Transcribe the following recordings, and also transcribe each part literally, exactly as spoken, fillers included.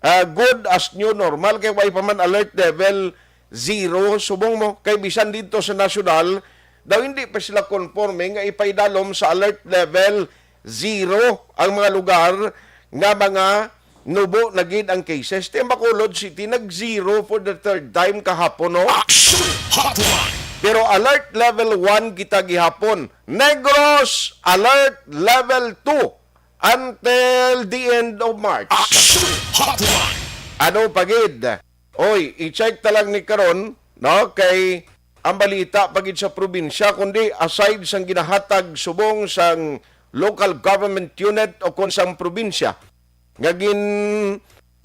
ah, good as new normal, kay way pa man alert level zero, subong mo, kay bisan dito sa nasyonal, daw hindi pa sila konforme nga ipaidalom sa alert level zero ang mga lugar nga mga nubo na gid ang cases. Ti ang Bacolod City nag-zero for the third time kahapon, no? Action Hotline! Pero alert level one kita gihapon. Negros, alert level two until the end of March. Action Hotline! Ano pa gid? Oy, i-check ta lang ni karon, no? Kay ang balita pa gid sa probinsya, kundi aside sang ginahatag subong sang local government unit o kon sang probinsya, nga gin,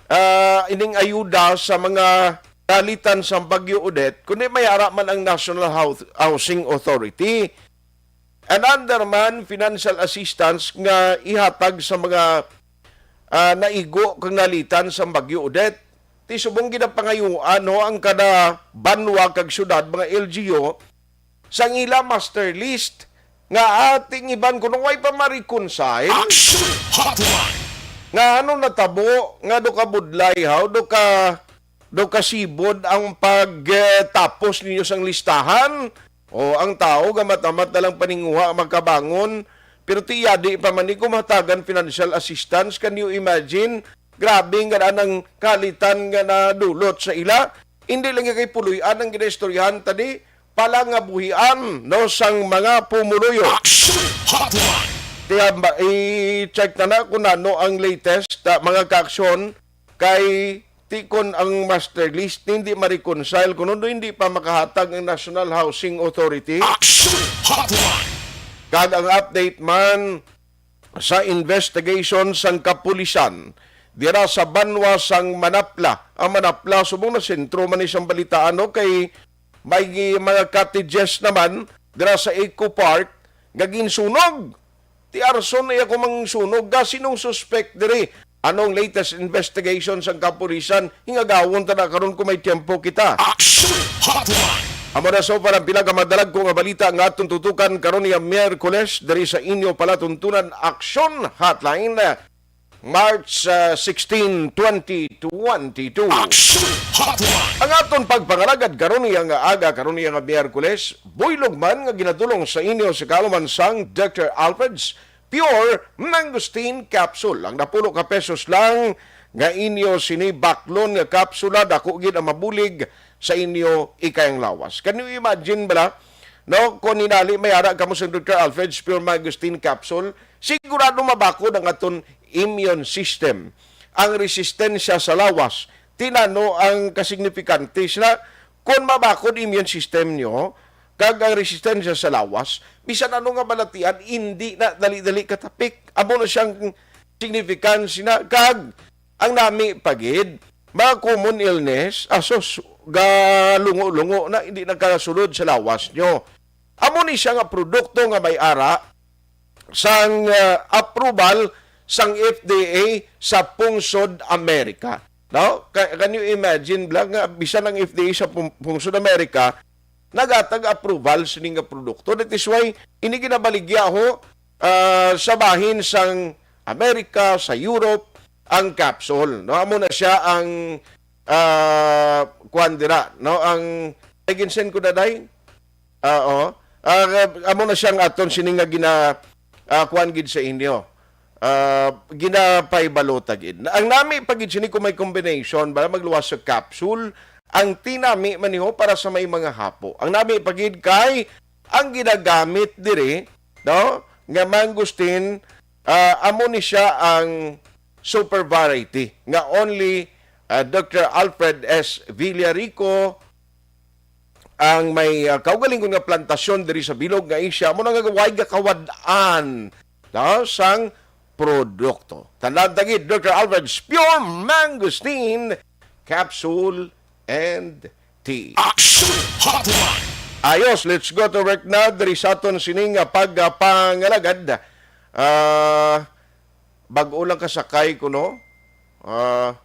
ah, ining ayuda sa mga kalitan sang Bagyo Odette, kundi may ara man ang National Hou-, Housing Authority. And under man financial assistance nga ihatag sa mga, ah, naigo kag nalitan sang Bagyo Odette. Ti subong ginapangayuan, ho, ang kada banwa kag syudad, mga L G U, sang ila master list nga ating iban kuno way pa ma-reconcile. Action Hotline! Nga ano natabo nga do ka budlay, haw, do ka, do ka sibod ang pag, eh, tapos ninyo sang listahan? O ang tao gamat-amat na lang paninguha makabangon, pero ti yadi pa man ni kung mahatagan financial assistance. Can you imagine? Grabe nga na nang kalitan nga nadulot sa ila. Hindi lang kay puloy-an ang ginaistoryahan tani, palangabuhian, no, sang mga pumuluyo. Action Hotline! Kaya ba, i-check na na kung ano ang latest, ah, mga kaaksyon kay ti kon ang master list hindi ma-reconcile, kuno do hindi pa makahatag ang National Housing Authority. Action Hotline! Kag ang update man sa investigation sang kapulisan dira sa banwa sang Manapla. Ang Manapla, subong na sentro man ni sang balitaan, no? Kay may gi-, mga cottages naman dira sa Eco Park nga ginsunog. Ti arson iya ko mangsunog. Ga, sinong suspect diri? Anong latest investigation sang kapulisan? Hingagawon ta na karon kung may tiyempo kita. Action Hotline! Amo na so far ang pila ka madalagko nga balita nga atong tutukan karon niya Miyerkules diri sa inyo palatuntunan, Action Hotline, March, ah, sixteen, twenty twenty-two. Action Hotline! Ang aton pagpangalagad karon niya nga aga, karon niya nga Miyerkules, buylog man nga ginadulong sa inyo sa kaluman sang Doctor Alfred's Pure Mangosteen Capsule. Ang napulo ka pesos lang nga inyo sini baklon nga kapsula, dako gid ang mabulig sa inyo ikayang lawas. Can you imagine bala, no? Kung hinali may ara kamo sa Doctor Alfred's Pure Mangosteen Capsule, sigurado mabakod ang aton immune system. Ang resistensya sa lawas, tinano ang kasignifikante sila. Kung mabakod immune system nyo, kag ang resistensya sa lawas, bisan ano nga balatian, indi na dali-dali katapik. Amo na siyang significance na, kag ang nami pa gid, mga common illness, asos, galungo-lungo na, hindi nagkasulod sa lawas nyo. Amo ni siya nga produkto nga may ara sang, ah, approval sang F D A sa pungsod Amerika. No? Ka-, can you imagine, bla, nga bisan ang F D A sa pung-, pungsod Amerika, nagatag approval sini nga produkto. That is why, ini ginabaligya ho, ah, sa bahin sang Amerika, sa Europe, ang capsule, no? Amo na siya ang, ah, kuwan dira, no? Ang, ay, ginsend ko na, day? Ah, oo. Ah, amo na siyang aton sini nga gina-, ah, kuwan gid sa inyo. Ah, ginapahibalo ta gid. Ang nami pa gid sini kung may combination, ba, magluwas sa capsule, ang tinami man niho para sa may mga hapo. Ang nami pa gid kay ang ginagamit diri, no, nga mangosteen, ah, amo ni siya ang super variety nga only, ah, Doctor Alfred S Villarico ang may, ah, kaugalingon nga plantasyon diri sa bilog nga Asia, amo na nga way gakawad-an, no, sang produkto. Tandaan ta gid, Doctor Alfred's Pure Mangosteen Capsule and Tea. Action Hotline! Ayos, let's go to work na diri sa aton sining, ah, pagpangalagad. Ah, bag-o lang kasakay ko, no? Ah,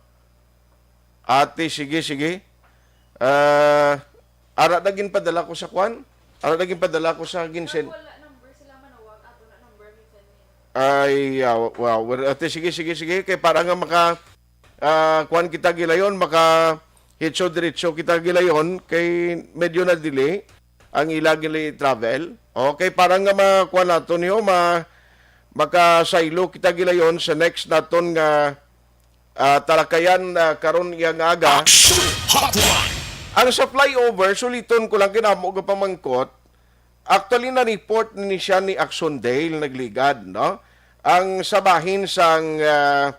ate, sige, sige. Ah, ara na ginpadala ko sa kwan? Ara na ginpadala ko sa ginsen-, Wala number sila manawag, ato na number, minsan ni. Ay, ah, wow. Well, ate, sige, sige, sige. Kay para nga maka-, ah, kuan kita gilayon, maka hitso diretso kita gilayon kay medyo na delay ang ila gili travel. Okay, para nga makuan nato niyo, ma makasaylo kita gilayon sa next naton nga, ah, talakayan, ah, karon iya nga aga. Action Hotline. Ang sa flyover, suliton ko lang kinamo nga pamangkot, actually, na-report ni siya ni Action Dale nagligad, no? Ang sabahin sang, ah,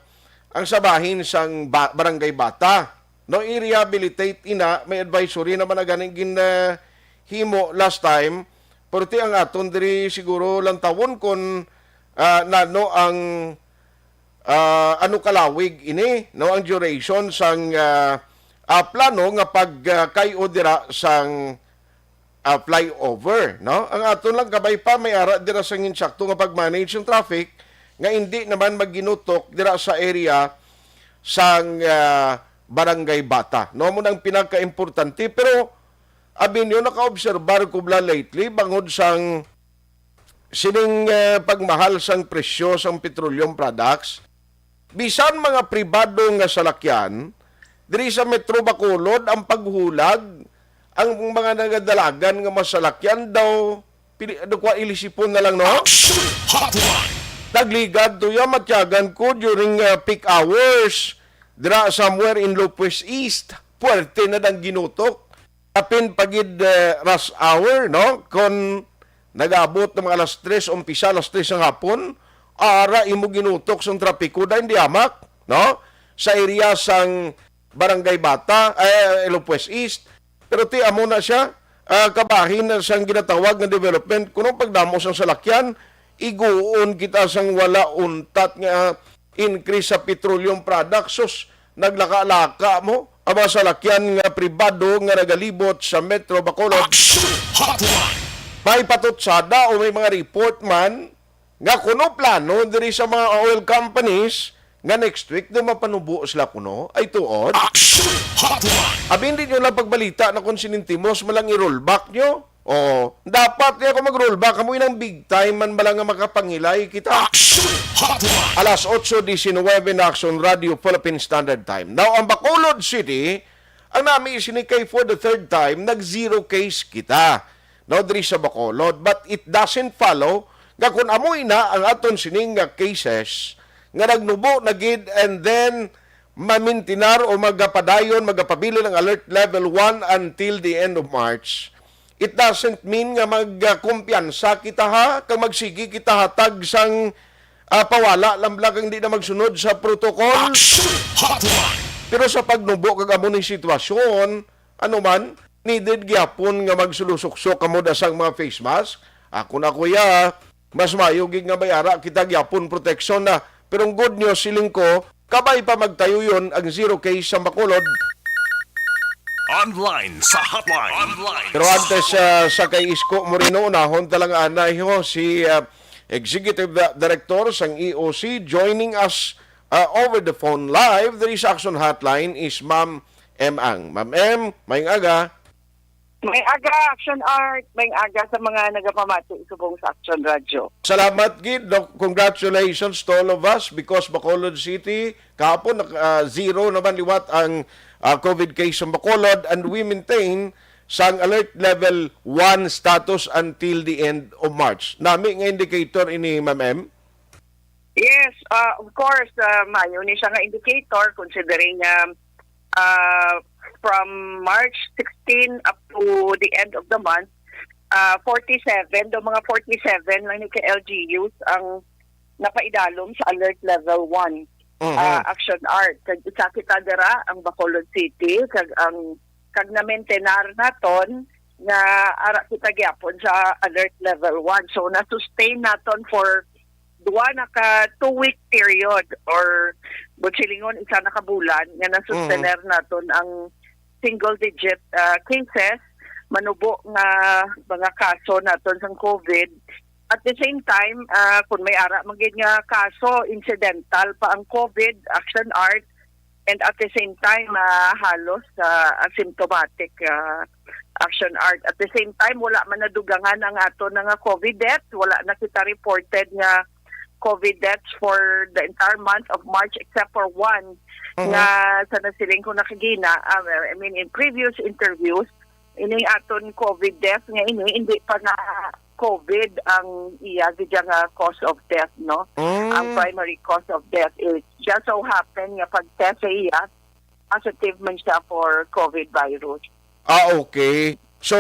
ang sabahin sang ba- Barangay Bata, no? I-rehabilitate ina, may advisory naman na ganing gin, ah, himo last time. Pero ti ang aton diri siguro lantawon kon, ah, nano ang, ah, ano kalawig ini, no? Ang duration sang, ah, ah, plano nga pag, ah, kay-o dira sang, ah, flyover, no? Ang aton lang kabay pa may ara dira sang insakto nga pag-manage ng traffic nga hindi naman magginutok dira sa area sang, ah, Barangay Bata, no? Mo nang pinakaimportante, pero abi niyo, nakaobserbar ko bala lately bangod sang sining, eh, pagmahal sang presyo sang petroleum products, bisan mga pribado nga salakyan diri sa Metro Bacolod ang paghulag, ang mga nagadalagan nga mga salakyan daw pili, ano, kwa, ilisipon na lang, no? Action Hotline. Nagligad to ya, matyagan ko during, uh, peak hours dira somewhere in Lopez East. Puwerte na dang ginutok. Apin pagid, eh, rush hour, no? Kon nag-abot ng mga alas tres, umpisa alas tres ng hapon, ara imo ginutok sang trapiko, da hindi amak, no? Sa area sang Barangay Bata, eh, Lopez East. Pero ti amo na siya, ah, kabahin na sang ginatawag nga development. Kuno pagdamo sang salakyan, iguon kita sang wala untat nga increase sa petroleum products. Sus, naglaka-laka mo ang mga salakyan nga pribado nga nagalibot sa Metro Bacolod. Action Hotline. May patutsada o may mga report man nga kuno plano diri sa mga oil companies nga next week daw mapanubo sila kuno. Ay tuod. Action Hotline. Abi, hindi nyo lang pagbalita na kung sinintimos man lang i-rollback nyo. Oh, dapat niya kung mag-rollback, kamo inang big time man bala nga makapangilay kita. Action Hotline. Alas otso diecinuebe na Action Radio Philippine Standard Time. Now, ang Bacolod City, ang nami sini kay for the third time, nag-zero case kita. No, diri sa Bacolod. But it doesn't follow nga kung amo ina ang aton sining nga cases nga nagnubo na gid and then mamintinar o magapadayon, magapabilin ang alert level one until the end of March. It doesn't mean nga magkumpiyansa kita, ha, kag magsigi kita hatag sang, ah, pawala lang bala kang di na magsunod sa protocol. Action Hotline. Pero sa pagnubo kag amo ning sitwasyon, ano man, needed gyapon nga magsulosuksok kamo da sang mga face mask. Ako na, kuya, mas maayo gid nga may ara kita gyapon proteksyon na. Pero ang good news, siling ko, kabay pa magtayuyon ang zero case sa Bacolod. Online sa hotline. Online. Pero antes, ah, sa kay Isko Moreno, unahon ta lang anay ho si, ah, Executive Director sang E O C, joining us, ah, over the phone live diri sa Action Hotline is Ma'am M Ang. Ma'am M, maayong aga. May aga, Action Art. May aga sa mga nagapamati subong sa Action Radio. Salamat gid, Doc. Congratulations to all of us because Bacolod City, kahapon, nak-, ah, zero naman liwat ang, ah, COVID case sa Bacolod, and we maintain sang alert level one status until the end of March. Nami nga indicator ini, Ma'am M? Yes, uh, of course, uh, maayo ni siya nga indicator considering nga, uh, from March sixteen up to the end of the month, uh, forty-seven, daw mga forty-seven lang ni ka L G Us ang napaidalom sa alert level one, Mhm. uh, Action Art. Kag isa kita dira, ang Bacolod City, kag ang, kag na-maintain naton nga ara kita gyapon sa alert level one. So, na-sustain naton for duha na ka two-week period or, but silingon, isa na ka bulan nga nasustener Mhm. naton ang single-digit, ah, cases, manubo nga mga kaso naton sang COVID. At the same time, ah, kung may ara man gid nga kaso, incidental pa ang COVID, Action Art, and at the same time, ah, halos, ah, asymptomatic, ah, Action Art. At the same time, wala man nadugangan ang ato na nga COVID death, wala na kita reported nga COVID deaths for the entire month of March except for one Mhm. nga sa nasiling ko na kagina, ah, I mean, in previous interviews, ining aton COVID death nga ini, hindi pa na COVID ang iya gid nga cause of death, no? Mm. Ang primary cause of death is just so happen nga pag-test sa iya, positive man siya for COVID virus. Ah, okay. So,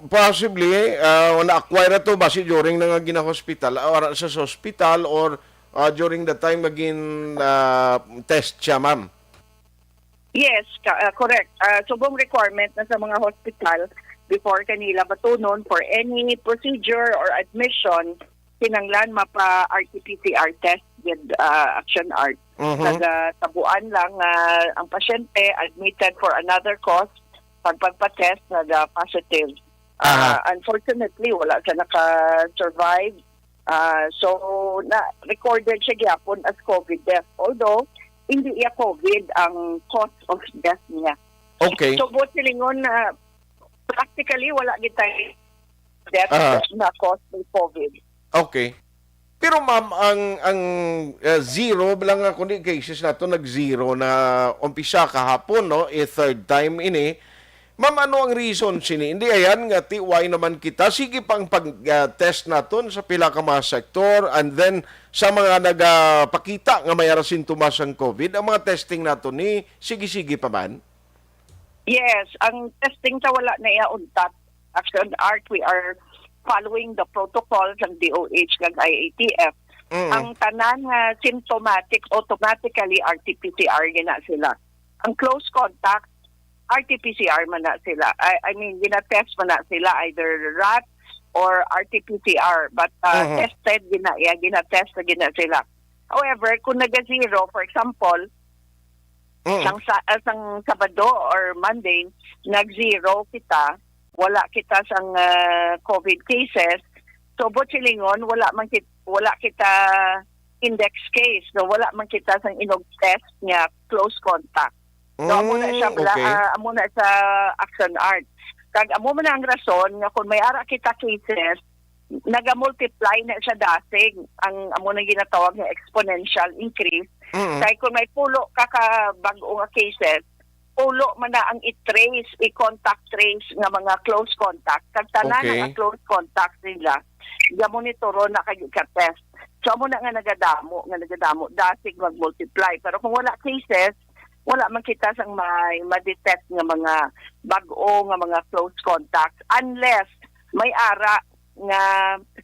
possibly, ah, na-acquire to basi during na nga gina-hospital, ah, or sa, sa hospital, or, ah, during the time nga gin, ah, test siya, ma'am? Yes, ka, ah, correct. Ah, subong requirement na sa mga hospital before kanila batunon for any procedure or admission, kinanglan mapa-R T P C R test with, ah, Action Art. Mhm. Nagatabuan lang nga ang pasyente admitted for another cause, pag pagpa-test, naga-positive. Aha. Ah, unfortunately, wala siya naka-survive. Ah, so, na-recorded siya gyapon as COVID death. Although, hindi iya COVID ang cause of death niya. Okay. So, buot silingon na practically, wala gid tayo death Aha. na cause ng COVID. Okay. Pero ma'am, ang, ang, uh, zero lang nga kundi cases nato nag-zero na umpisa kahapon, no? E, third time ini. Ma'am, ano ang reason sini? Hindi ayan nga ti why naman kita. Sige pa ang pag, uh, test naton sa pila ka mga sektor, and then sa mga nagapakita nga may ara sintomas ang COVID, ang mga testing nato ni sige-sige pa man? Yes, ang testing ta wala na iya untat. Action Art, we are following the protocol sang D O H kag I A T F. Mm. Ang tanan nga symptomatic, automatically R T P C R gina sila. Ang close contact, R T P C R man na sila. I, I mean, gina-test man na sila, either rat or R T P C R. But, uh, Mhm. tested gina, yeah, gina-test na gina sila. However, kung naga-zero, for example, Mm. sang sa, ah, sang Sabado or Monday, nag-zero kita, wala kita sang, ah, COVID cases. So, buot silingon, wala man kit-, wala kita index case, no? Wala man kita sang inug test nga close contact. So, amo na siya Mm, pala, okay. ah, amo na sa Action Art. Kag amo man na ang rason nga kung may ara kita cases, naga-multiply na siya dasig. Ang amo nang ginatawag nga exponential increase. Mm. Kay kung may pulo ka, ka bag-o nga cases, pulo man na ang i-trace, i-contact trace nga mga close contact. Kag tanan Okay. nga close contact nila, ga-monitoron na kag ika-test. So, amo na nga nagadamo, nga nagadamo, dasig mag-multiply. Pero kung wala cases, wala man kita sang may ma-detect nga mga bag-o nga mga close contacts unless may ara nga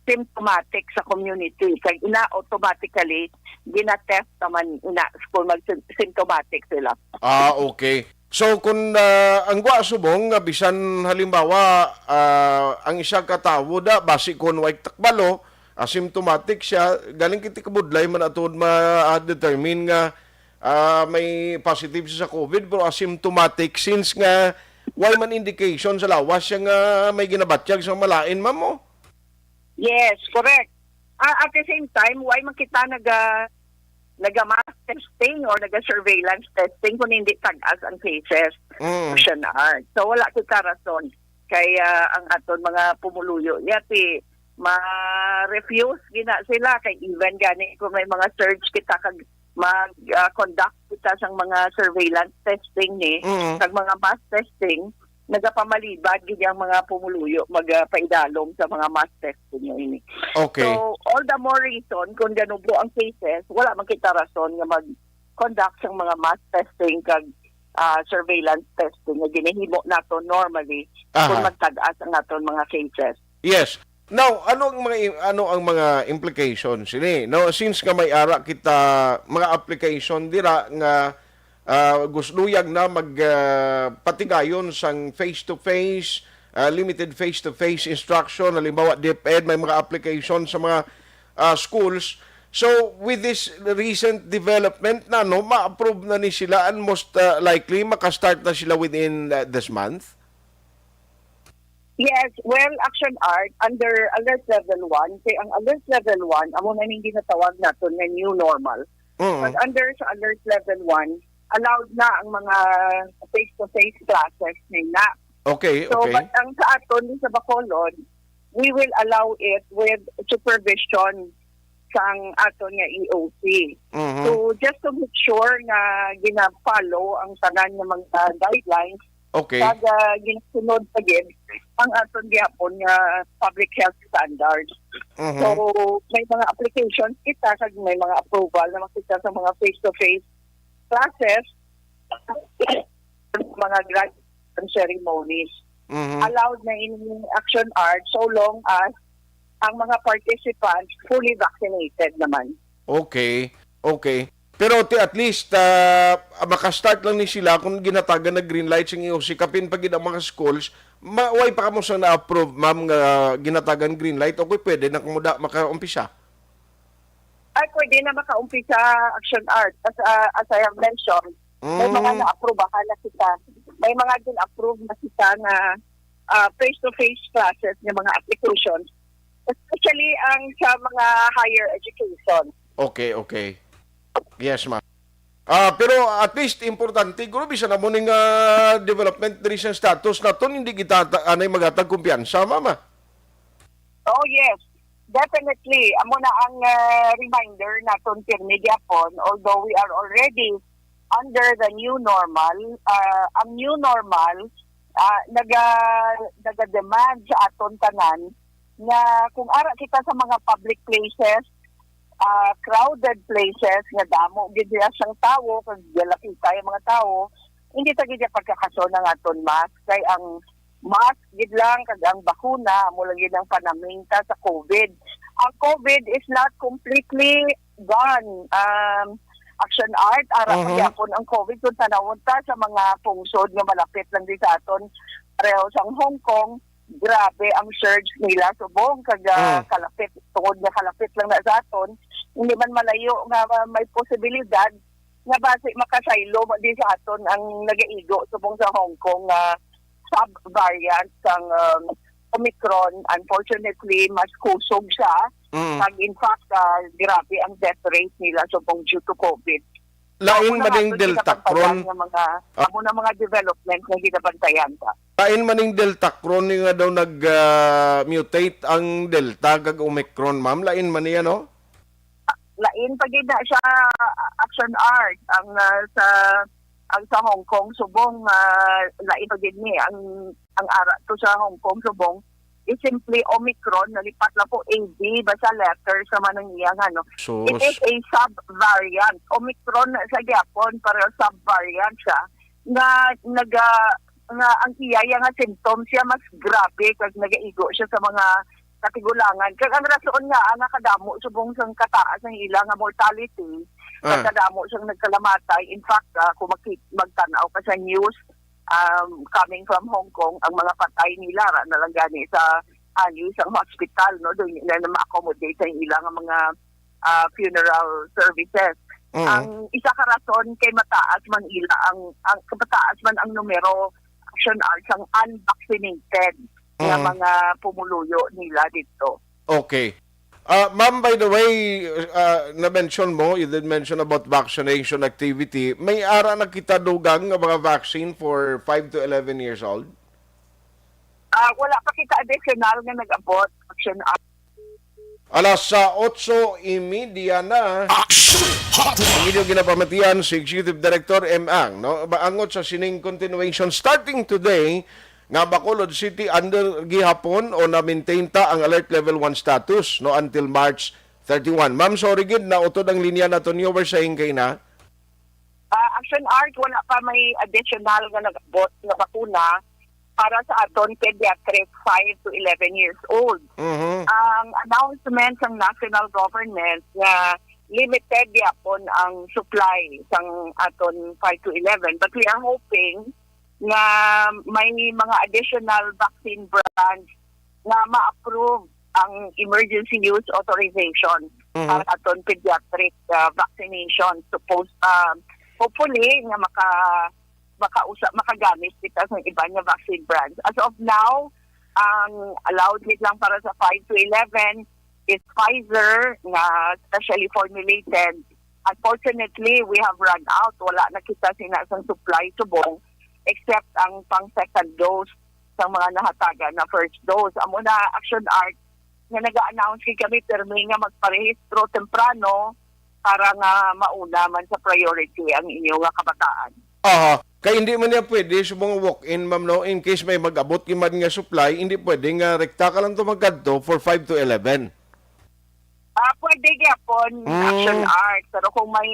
symptomatic sa community. Kag ina, automatically, gina-test naman ina kung mag-, symptomatic sila. Ah, okay. So, kung, ah, ang gwa subong nga bisan halimbawa, ah, ang isa ka tawo da, basi kon way takbalo, asymptomatic siya, galing kiti kabudlay man ato ma-, ah, determine nga, ah, may positive siya sa COVID, pero asymptomatic since nga way man indication sa lawas siya nga may ginabatyag sa malain, ma'am, mo? Yes, correct. Ah, at the same time, why man kita naga, naga-mass testing or naga-surveillance testing kung hindi tag-as ang cases? Mm. Action Art. So, wala kita rason. Kaya ang aton mga pumuluyo, yati, ma-refuse gina sila. Kay even gani kung may mga surge kita kag mag, ah, conduct kita sang mga surveillance testing ni, Mm. kag mga mass testing, nagapamalibad gid ang mga pumuluyo magapaidalom sa mga mass testing nga ini. Okay. So, all the more reason kung ganubo ang cases, wala man kita rason nga mag-conduct sang mga mass testing kag, ah, surveillance testing nga ginahimo nato normally Aha. kung magtag-as ang aton mga cases. Yes. Now, ano ang mga i-, ano ang mga implications ini? No, since nga may ara kita mga application dira nga, ah, gusto luyag na mag, ah, patigayon sang face-to-face, ah, limited face-to-face instruction, halimbawa DepEd, may mga application sa mga, ah, schools. So, with this recent development na, no, ma-approve na ni sila and most, ah, likely maka-start na sila within, ah, this month? Yes, well, Action Art, under Alert Level one, kay ang Alert Level one, amo na ning ginatawag naton nga new normal. Mm. Pag under sa Alert Level one, allowed na ang mga face-to-face classes nila. Okay, So, okay. but ang sa aton, sa Bacolod, we will allow it with supervision sang aton nga E O C. Mhm. So, just to make sure nga gina-follow ang tanan nga mga guidelines, Okay. kag, ah, ginasunod pa gid ang aton gihapon nga public health standards. Mhm. So, may mga applications kita kag may mga approval na makita sa mga face-to-face classes, mga graduation ceremonies. Mhm. Allowed na in Action Art so long as ang mga participants fully vaccinated naman. Okay. Okay. Pero ti at least, ah, maka-start lang ni sila kung ginatagan na green light sing E O C, kapin pa gid ang mga schools, ma-, way pa kamo sang na-approve, ma'am, nga ginatagan green light, okay, pwede na kamo da makaumpisa? Ay, pwede na makaumpisa, Action Art. As, ah, as I have mentioned, may mga Mm. naaprubahan na kita. May mga gin-approve na kita nga, ah, face-to-face classes nga mga applications. Especially ang sa mga higher education. Okay, okay. Yes, ma'am. Ah, pero at least importante guro bisan amo ning, ah, development diri sa status naton, hindi kita ta-, anay maghatag kumpiyansa, mama. Oh, yes. Definitely. Amo na ang, ah, reminder naton pirmi gyapon, although we are already under the new normal, ah, ang new normal, ah, naga-, naga-demand sa aton tanan nga kung ara kita sa mga public places, ah, crowded places nga damo gid diha sang tawo kag galapitay ang mga tawo, hindi ta gid pagkakason ang aton mask, kay ang mask gid lang kag ang bakuna amo lang gid ang panamingta sa COVID. Ang COVID is not completely gone. Um, Action Art, ara pa Mhm. gyapon ang COVID kung tanawon ta sa mga pungsod nga malapit lang di sa aton, pareho sang Hong Kong, grabe ang surge nila subong kag, ah, Mm. kalapit, tungod nga kalapit lang na sa aton, hindi man malayo nga ma-, may posibilidad nga basi makasaylo man di sa aton ang nagaigo subong sa Hong Kong nga sub-variant sang, um, Omicron. Unfortunately, mas kusog siya. Mm. Kag in fact, ah, grabe ang death rate nila subong due to COVID. Lain Amo na man ning nga aton Delta ginabantayan Cron. nga mga, Ah. amo na mga development nga ginabantayan ta. Lain man ning Delta Cron nga daw nag, ah, mutate ang Delta kag Omicron, ma'am. Lain man niya, no? Lain pa gid na siya, Action Art, ang, ah, sa, ang sa Hong Kong subong, ah, lain pa gid ni ang, ang ara to sa Hong Kong subong is simply Omicron, nalipat lang po A D, basta letters naman ang iya, ano. Sus. It is a sub-variant. Omicron na sa gyapon, pero sub-variant siya nga naga-, nga ang iya, iya nga symptoms siya mas grabe kag nagaigo siya sa mga katigulangan. Kag ang rason nga, ah, nakadamo subong sang kataas ang ila nga mortality, Ah. nagkadamo siyang nagkalamatay. In fact, ah, kung maki-, magtan-aw ka sa news, um, coming from Hong Kong, ang mga patay nila, ra na lang gani sa ali sang hospital, no? Doon na, na ma-accommodate sa ila nga mga, ah, funeral services. Mm. Ang isa ka rason kay mataas man ila ang, ang mataas man ang numero, Action Art, sang unvaccinated nga Mm. mga pumuluyo nila dito. Okay. Ah, ma'am, by the way, ah, na-mention mo, you did mention about vaccination activity. May ara na kita dugang nga mga vaccine for five to eleven years old? Ah, wala pa kita additional nga nag-abot, Action Art. Alas sa otso y media na. Action Hotline. Ang inyong ginapamatian si Executive Director M. Ang, no? Maangot sa sining continuation starting today, nga Bacolod City under gihapon o na-maintain ta ang alert level one status, no, until March thirty-one. Ma'am, sorry gid, nautod ang linya naton. You were saying kay na? Ah, Action Art, wala pa may additional nga nag-abot nga bakuna para sa aton pediatric five to eleven years old. Mhm. Ang announcement sang national government nga limited gyapon ang supply sang aton five to eleven, but we are hoping nga may mga additional vaccine brands nga ma-approve ang emergency use authorization Mhm. para aton pediatric, ah, vaccination. Suppose, ah, hopefully nga maka-, makausa-, makagamit kita sa iban nga vaccine brands. As of now, ang allowed gid lang para sa five to eleven is Pfizer nga specially formulated. Unfortunately, we have run out. Wala na kita sina sang supply subong, except ang pang second dose sa mga nahatagan na first dose. Amo na, Action Art, nga naga-announce gid kami, pirmi nga magparehistro temprano para nga mauna man sa priority ang inyo nga kabataan. Aha. Kay hindi man niya pwede sa mga walk-in, ma'am, no? In case may mag-abot man nga supply, hindi pwede nga rekta ka lang to magkadto for five to eleven. Ah, pwede gyapon, Mm. Action Art. Pero kung may,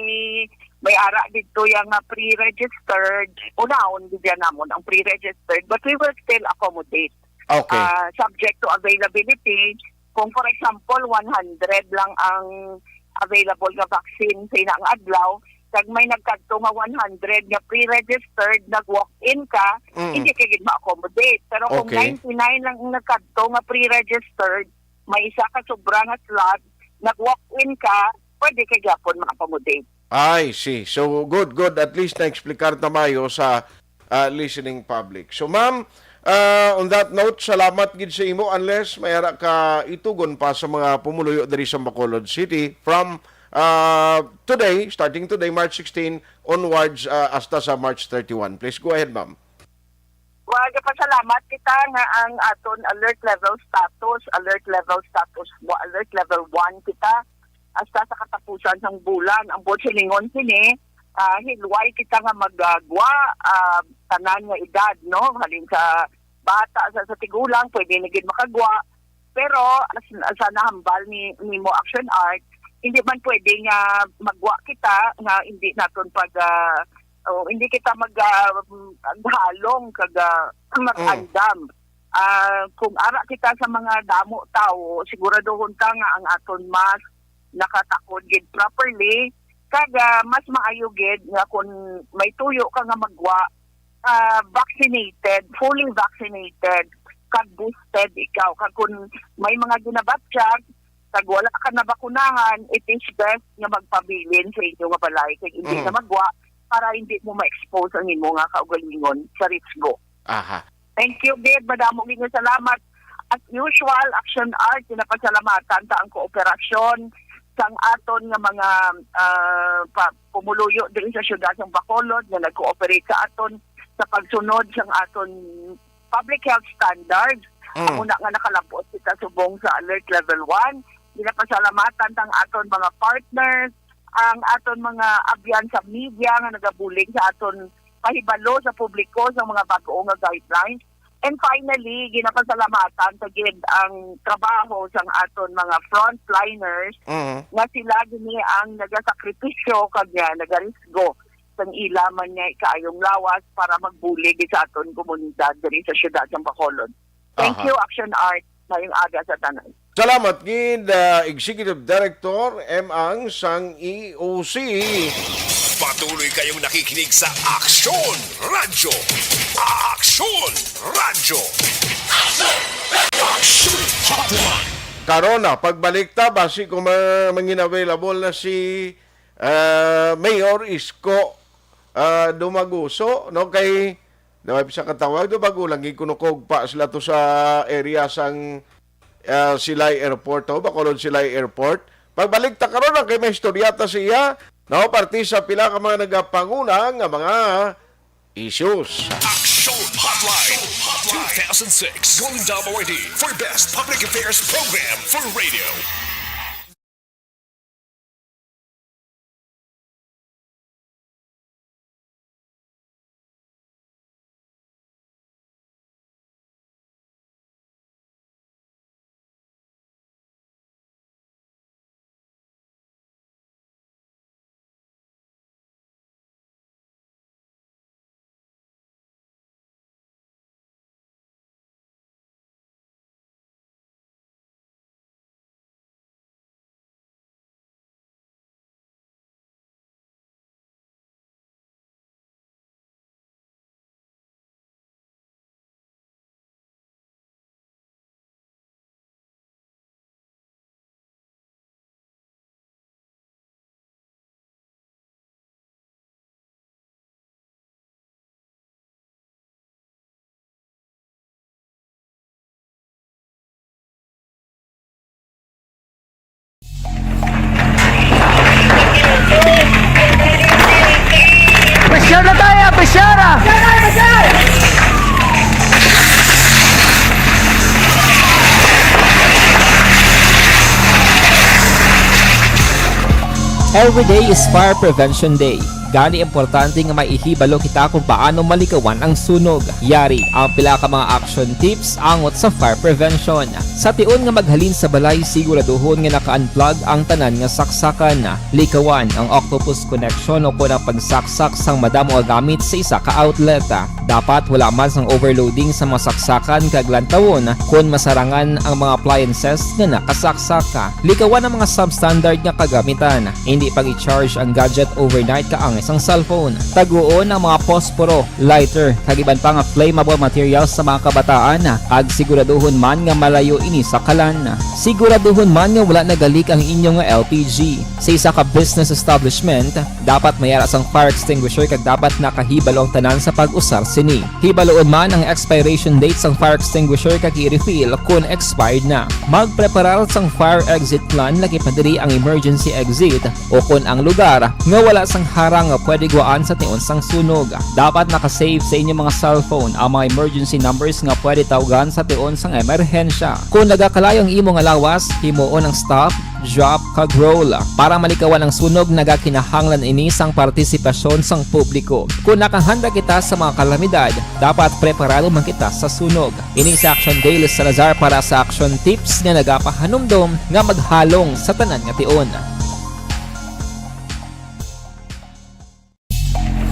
may ara dito yang, ah, pre-registered, unahon bigyan namon ang pre-registered, but we will still accommodate. Okay. Ah, subject to availability. Kung, for example, one hundred lang ang available nga vaccine sa ina nga adlaw, kag may nagkadto nga one hundred nga pre-registered, nag-walk-in ka, Mm. hindi ka gid ma-accommodate. Pero kung Okay. ninety-nine lang ang nagkadto nga pre-registered, may isa ka sobra nga slot, nag-walk-in ka, pwede ka gyapon ma-accommodate. I see. So, good, good. At least na-explicar ta maayo sa, ah, listening public. So, ma'am, ah, on that note, salamat gid sa imo. Unless may ara ka itugon pa sa mga pumuluyo diri sa Bacolod City from, ah, today, starting today, March sixteen, onwards, ah, hasta sa March thirty-one. Please go ahead, ma'am. Well, nagapasalamat kita nga ang aton alert level status, alert level status, alert level one kita, hasta sa katapusan sang bulan. Ang buot silingon sini, ah, hilway kita nga magagwa, ah, tanan nga edad, no? Halin sa bata sa, sa tigulang, pwede na gid makagwa. Pero as, sa nahambal ni, nimo, Action Art, hindi man pwede nga magwa kita nga hindi naton pag, ah, o hindi kita mag, ah, maghalong kag, ah, mag-andam. Ah, kung ara kita sa mga damo tawo, siguraduhon ta nga ang aton mask nakatakod gid properly, kag, ah, mas maayo gid nga kung may tuyo ka nga magwa, ah, vaccinated, fully vaccinated, kag boosted ikaw. Kag kung may mga ginabatyag, kag wala ka nabakunahan, it is best nga magpabilin sa inyo nga balay kag hindi Mm. na magwa para hindi mo ma-expose ang imo nga kaugalingon sa risgo. Aha. Thank you, Gid. Madamo gid nga salamat. As usual, Action Art, ginapasalamatan ta ang kooperasyon sang aton nga mga, ah, pa-, pumuluyo diri sa siyudad sang Bacolod nga nag-cooperate sa aton sa pagsunod sang aton public health standards. Mm. Amo na nga nakalabot kita subong sa alert level one. Ginapasalamatan ta ang aton mga partners, ang aton mga abyan sa media nga nagabulig sa aton pahibalo sa publiko sa mga bag-o nga guidelines. And finally, ginapasalamatan ta gid ang trabaho sang aton mga frontliners Mhm. nga sila gini ang nagasakripisyo kag nga nagarisgo sang ila man nga kaayong lawas para magbulig sa aton komunidad diri sa siyudad sang Bacolod. Thank Aha. you, Action Art. Maayong aga sa tanan. Salamat gid, ah, Executive Director M. Ang sang E O C. Patuloy kayong nakikinig sa Aksyon Radyo. Aksyon Radyo. Aksyon Hotline. Karon na, pagbalik ta, basi kung ma-, mangin-available na si, ah, Mayor Isko, ah, Dumaguso, no? Kay, daw ay sa katawag, do bago lang, gikunukog pa sila to sa area sang, ah, Silay Airport, oh, Bacolod Silay Airport. Pagbalik ta karon, ang kay may istorya ta siya, no? Parte sa pila ka mga nagapanguna nga mga issues. Action Hotline, two thousand six Golden Dome Awardee for Best Public Affairs Program for Radio. Every day is Fire Prevention Day. Gani, importante nga may ihibalo kita kung paano malikawan ang sunog. Yari ang pila ka mga action tips angot sa fire prevention. Sa tion nga maghalin sa balay, siguraduhon nga naka-unplug ang tanan nga saksakan. Likawan ang octopus connection o kon ang pagsaksak sang madamo nga gamit sa isa ka outlet. Dapat wala man sang overloading sa mga saksakan kag lantawon kon masarangan ang mga appliances nga nakasaksak. Likawan ang mga substandard nga kagamitan. Indi pag-i-charge ang gadget overnight kaangay sang cellphone. Taguon ang mga posporo, lighter, kag iban pa nga flammable materials sa mga kabataan, kag siguraduhon man nga malayo ini sa kalan. Siguraduhon man nga wala nagalik ang inyo nga L P G. Sa isa ka business establishment, dapat may ara sang fire extinguisher kag dapat nakahibalo ang tanan sa pag-usar sini. Hibaloon man ang expiration date sang fire extinguisher kag i-refill kon expired na. Magpreparar sang fire exit plan, lakip na diri ang emergency exit o kon ang lugar nga wala sang harang nga pwede gwaan sa tion sang sunog. Dapat naka-save sa inyo mga cellphone ang mga emergency numbers nga pwede tawgan sa tion sang emerhensya. Kon nagakalayo ang imo nga lawas, himuon ang stop, drop, kag roll. Para malikawan ang sunog, nagakinahanglan ini sang partisipasyon sang publiko. Kon nakahanda kita sa mga kalamidad, dapat preparado man kita sa sunog. Ini si Action Day, Liz Salazar para sa Action Tips nga nagapahanumdom nga maghalong sa tanan nga tion.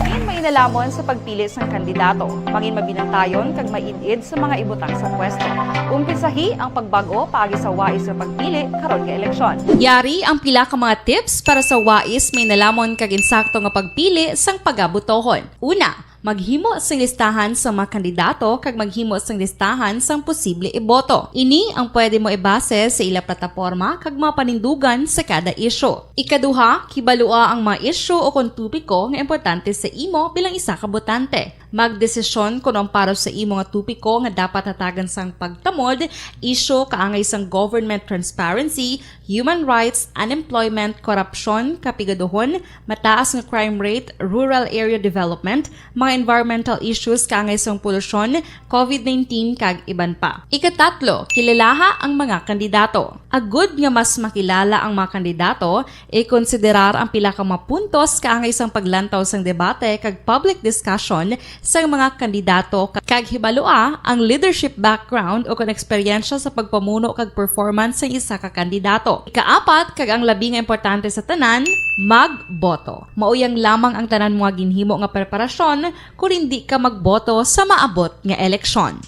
Mangin mainalamon sa pagpili sang kandidato. Mangin mabinantayon kag maid-id sa mga ibutang sa pwesto. Umpisahi ang pagbag-o paagi sa wais nga pagpili karon nga eleksyon. Yari ang pila ka mga tips para sa wais, mainalamon kag insakto nga pagpili sang pagabotohon. Una, maghimo sing listahan sa mga kandidato kag maghimo sing listahan sang posible iboto. Ini ang pwede mo ibase sa ila plataporma kag mga panindugan sa kada isyu. Ikaduha, kibalua ang mga isyu o kon topiko nga importante sa imo bilang isa ka botante. Magdesisyon kon ang para sa imo nga topiko nga dapat hatagan sang pagtamod, isyu kaangay sang government transparency, human rights, unemployment, korupsyon, kapigaduhon, mataas nga crime rate, rural area development, mga environmental issues kaangay sang polusyon, covid nineteen, kag iban pa. Ikatatlo, kilalaha ang mga kandidato. Agud nga mas makilala ang mga kandidato, ikonsiderar ang pila ka mga puntos kaangay sang paglantaw sang debate kag public discussion sang mga kandidato, kag hibalua ang leadership background o kon eksperyensya sa pagpamuno kag performance sang isa ka kandidato. Ikaapat, kag ang labi nga importante sa tanan, magboto. Mauyang lamang ang tanan mo nga ginhimo nga preparasyon kon indi ka magboto sa maabot nga eleksyon.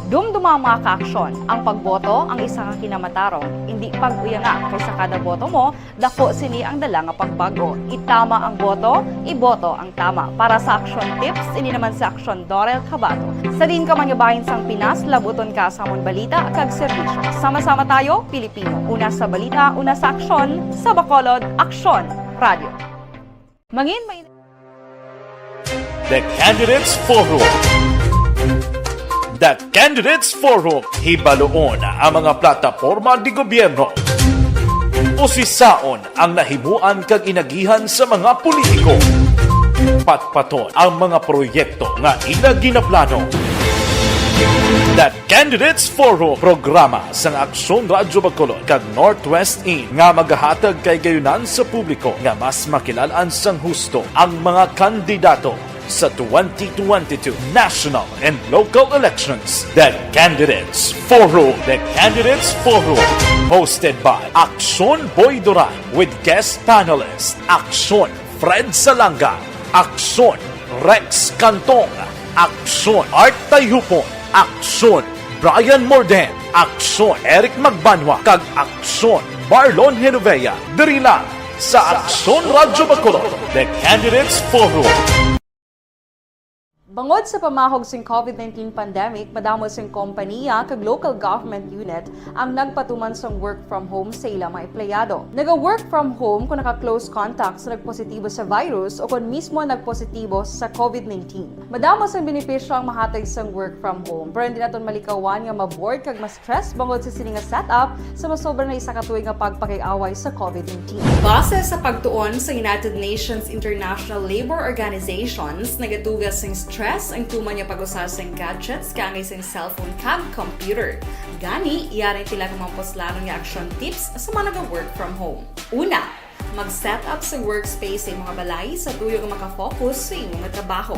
Dumduma ang mga kaaksyon. Ang pagboto ang isa ka kinamatarong. Indi pag-uyanga, kay sa kada boto mo, dako sini ang dala nga pagbag-o. Itama ang boto, iboto ang tama. Para sa Action Tips, ini naman si Action Dorel Cabato. Sa diin ka man nga bahin sang Pinas, labuton ka sa amon balita kag serbisyo. Sama-sama tayo, Pilipino. Una sa balita, una sa aksyon, sa Bacolod, Aksyon Radio. Mangin may The Candidates Forum. The Candidates Forum. Hibaluon ang mga plataporma di gobyerno. Usisaon ang nahimuan kag inagihan sa mga politiko. Patpaton ang mga proyekto nga ila ginaplano. The Candidates Forum, programa sang Aksyon Radyo Bacolod kag Northwest In nga magahatag kay gayunan sa publiko nga mas makilal-an sang husto ang mga kandidato sa twenty twenty-two national and local elections. The Candidates Forum. The Candidates Forum, hosted by Aksyon Boy Duran with guest panelist Aksyon Fred Salanga, Aksyon Rex Cantong, Aksyon Art Tayhupon, Aksyon Brian Morden, Aksyon Eric Magbanwa, kag Aksyon Marlon Genovea, diri lang sa Aksyon Radyo Bacolod, The Candidates Forum. Bangod sa pamahog sing covid nineteen pandemic, madamo sing kompanya kag local government unit ang nagpatuman sang work from home sa ila mga empleyado. Naga-work from home kon naka-close contact sa nagpositibo sa virus o kon mismo nagpositibo sa covid nineteen. Madamo sang benepisyo ang mahatag sang work from home, pero hindi naton malikawan nga ma-bored kag ma-stress bangod sa sini nga setup sa masobra na isa ka tuig nga pagpakig-away sa covid nineteen. Base sa pagtuon sa United Nations International Labour Organizations, nagatugas sing stress ang tuman nga pag-usa sing gadgets kaangay sing cellphone kag computer. Gani, yari ang pila ka mga puslanon nga action tips sa mga naga-work from home. Una, Mag-set up sa workspace sa imong balay sa tuyo nga makafocus sa imong trabaho.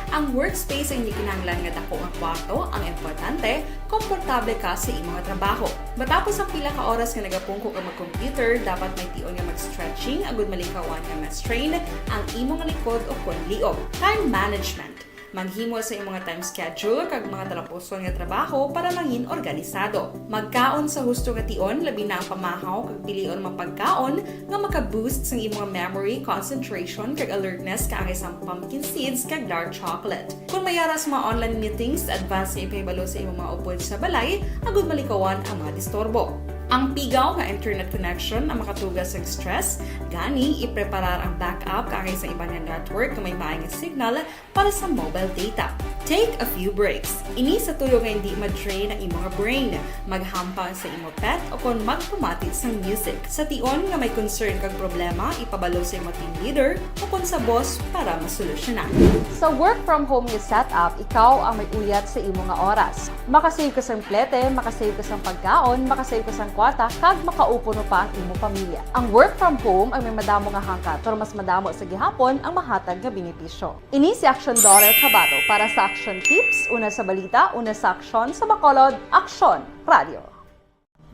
Ang workspace ang hindi kinahanglan nga dako nga kwarto, ang importante, komportable ka sa imong trabaho. Matapos ang pila ka oras nga nagapungko ka mag-computer, dapat may tion nga mag-stretching agud malikawan nga ma-strain ang imong likod o kon liog. Time management. Maghimo sa imong time schedule kag mga talapuson nga trabaho para mangin organisado. Magkaon sa husto nga tion, labi na ang pamahaw kag pilion mga pagkaon nga maka-boost sang imong memory, concentration, kag alertness kaangay sang pumpkin seeds kag dark chocolate. Kung may ara sa mga online meetings, advance nga ipahibalo sa imong mga upod sa balay agud malikawan ang mga disturbo. Ang pigaw nga internet connection ang makatuga sa stress, gani ipreparar ang backup kaangay sa iban nga network nga may maay nga signal para sa mobile data. Take a few breaks. Ini sa tuyo nga hindi ma-drain ang imong brain. Maghampang sa imong pet o kon magpamati sang music. Sa tion nga may concern kag problema, ipabalo sa imong team leader o kon sa boss para masolusyonan. Sa work from home nga setup, ikaw ang may uyat sa imo nga oras. Makasave ka sang plete, makasave ka sang pagkaon, makasave ka sang kwarta, kag makaupo pa ang imo pamilya. Ang work from home ang may madamo nga hangkat, pero mas madamo sa gihapon ang mahatag nga benepisyo. Ini si Action Daughter Kabato para sa Action Tips, una sa balita, una sa aksyon, sa Bacolod, Aksyon Radio.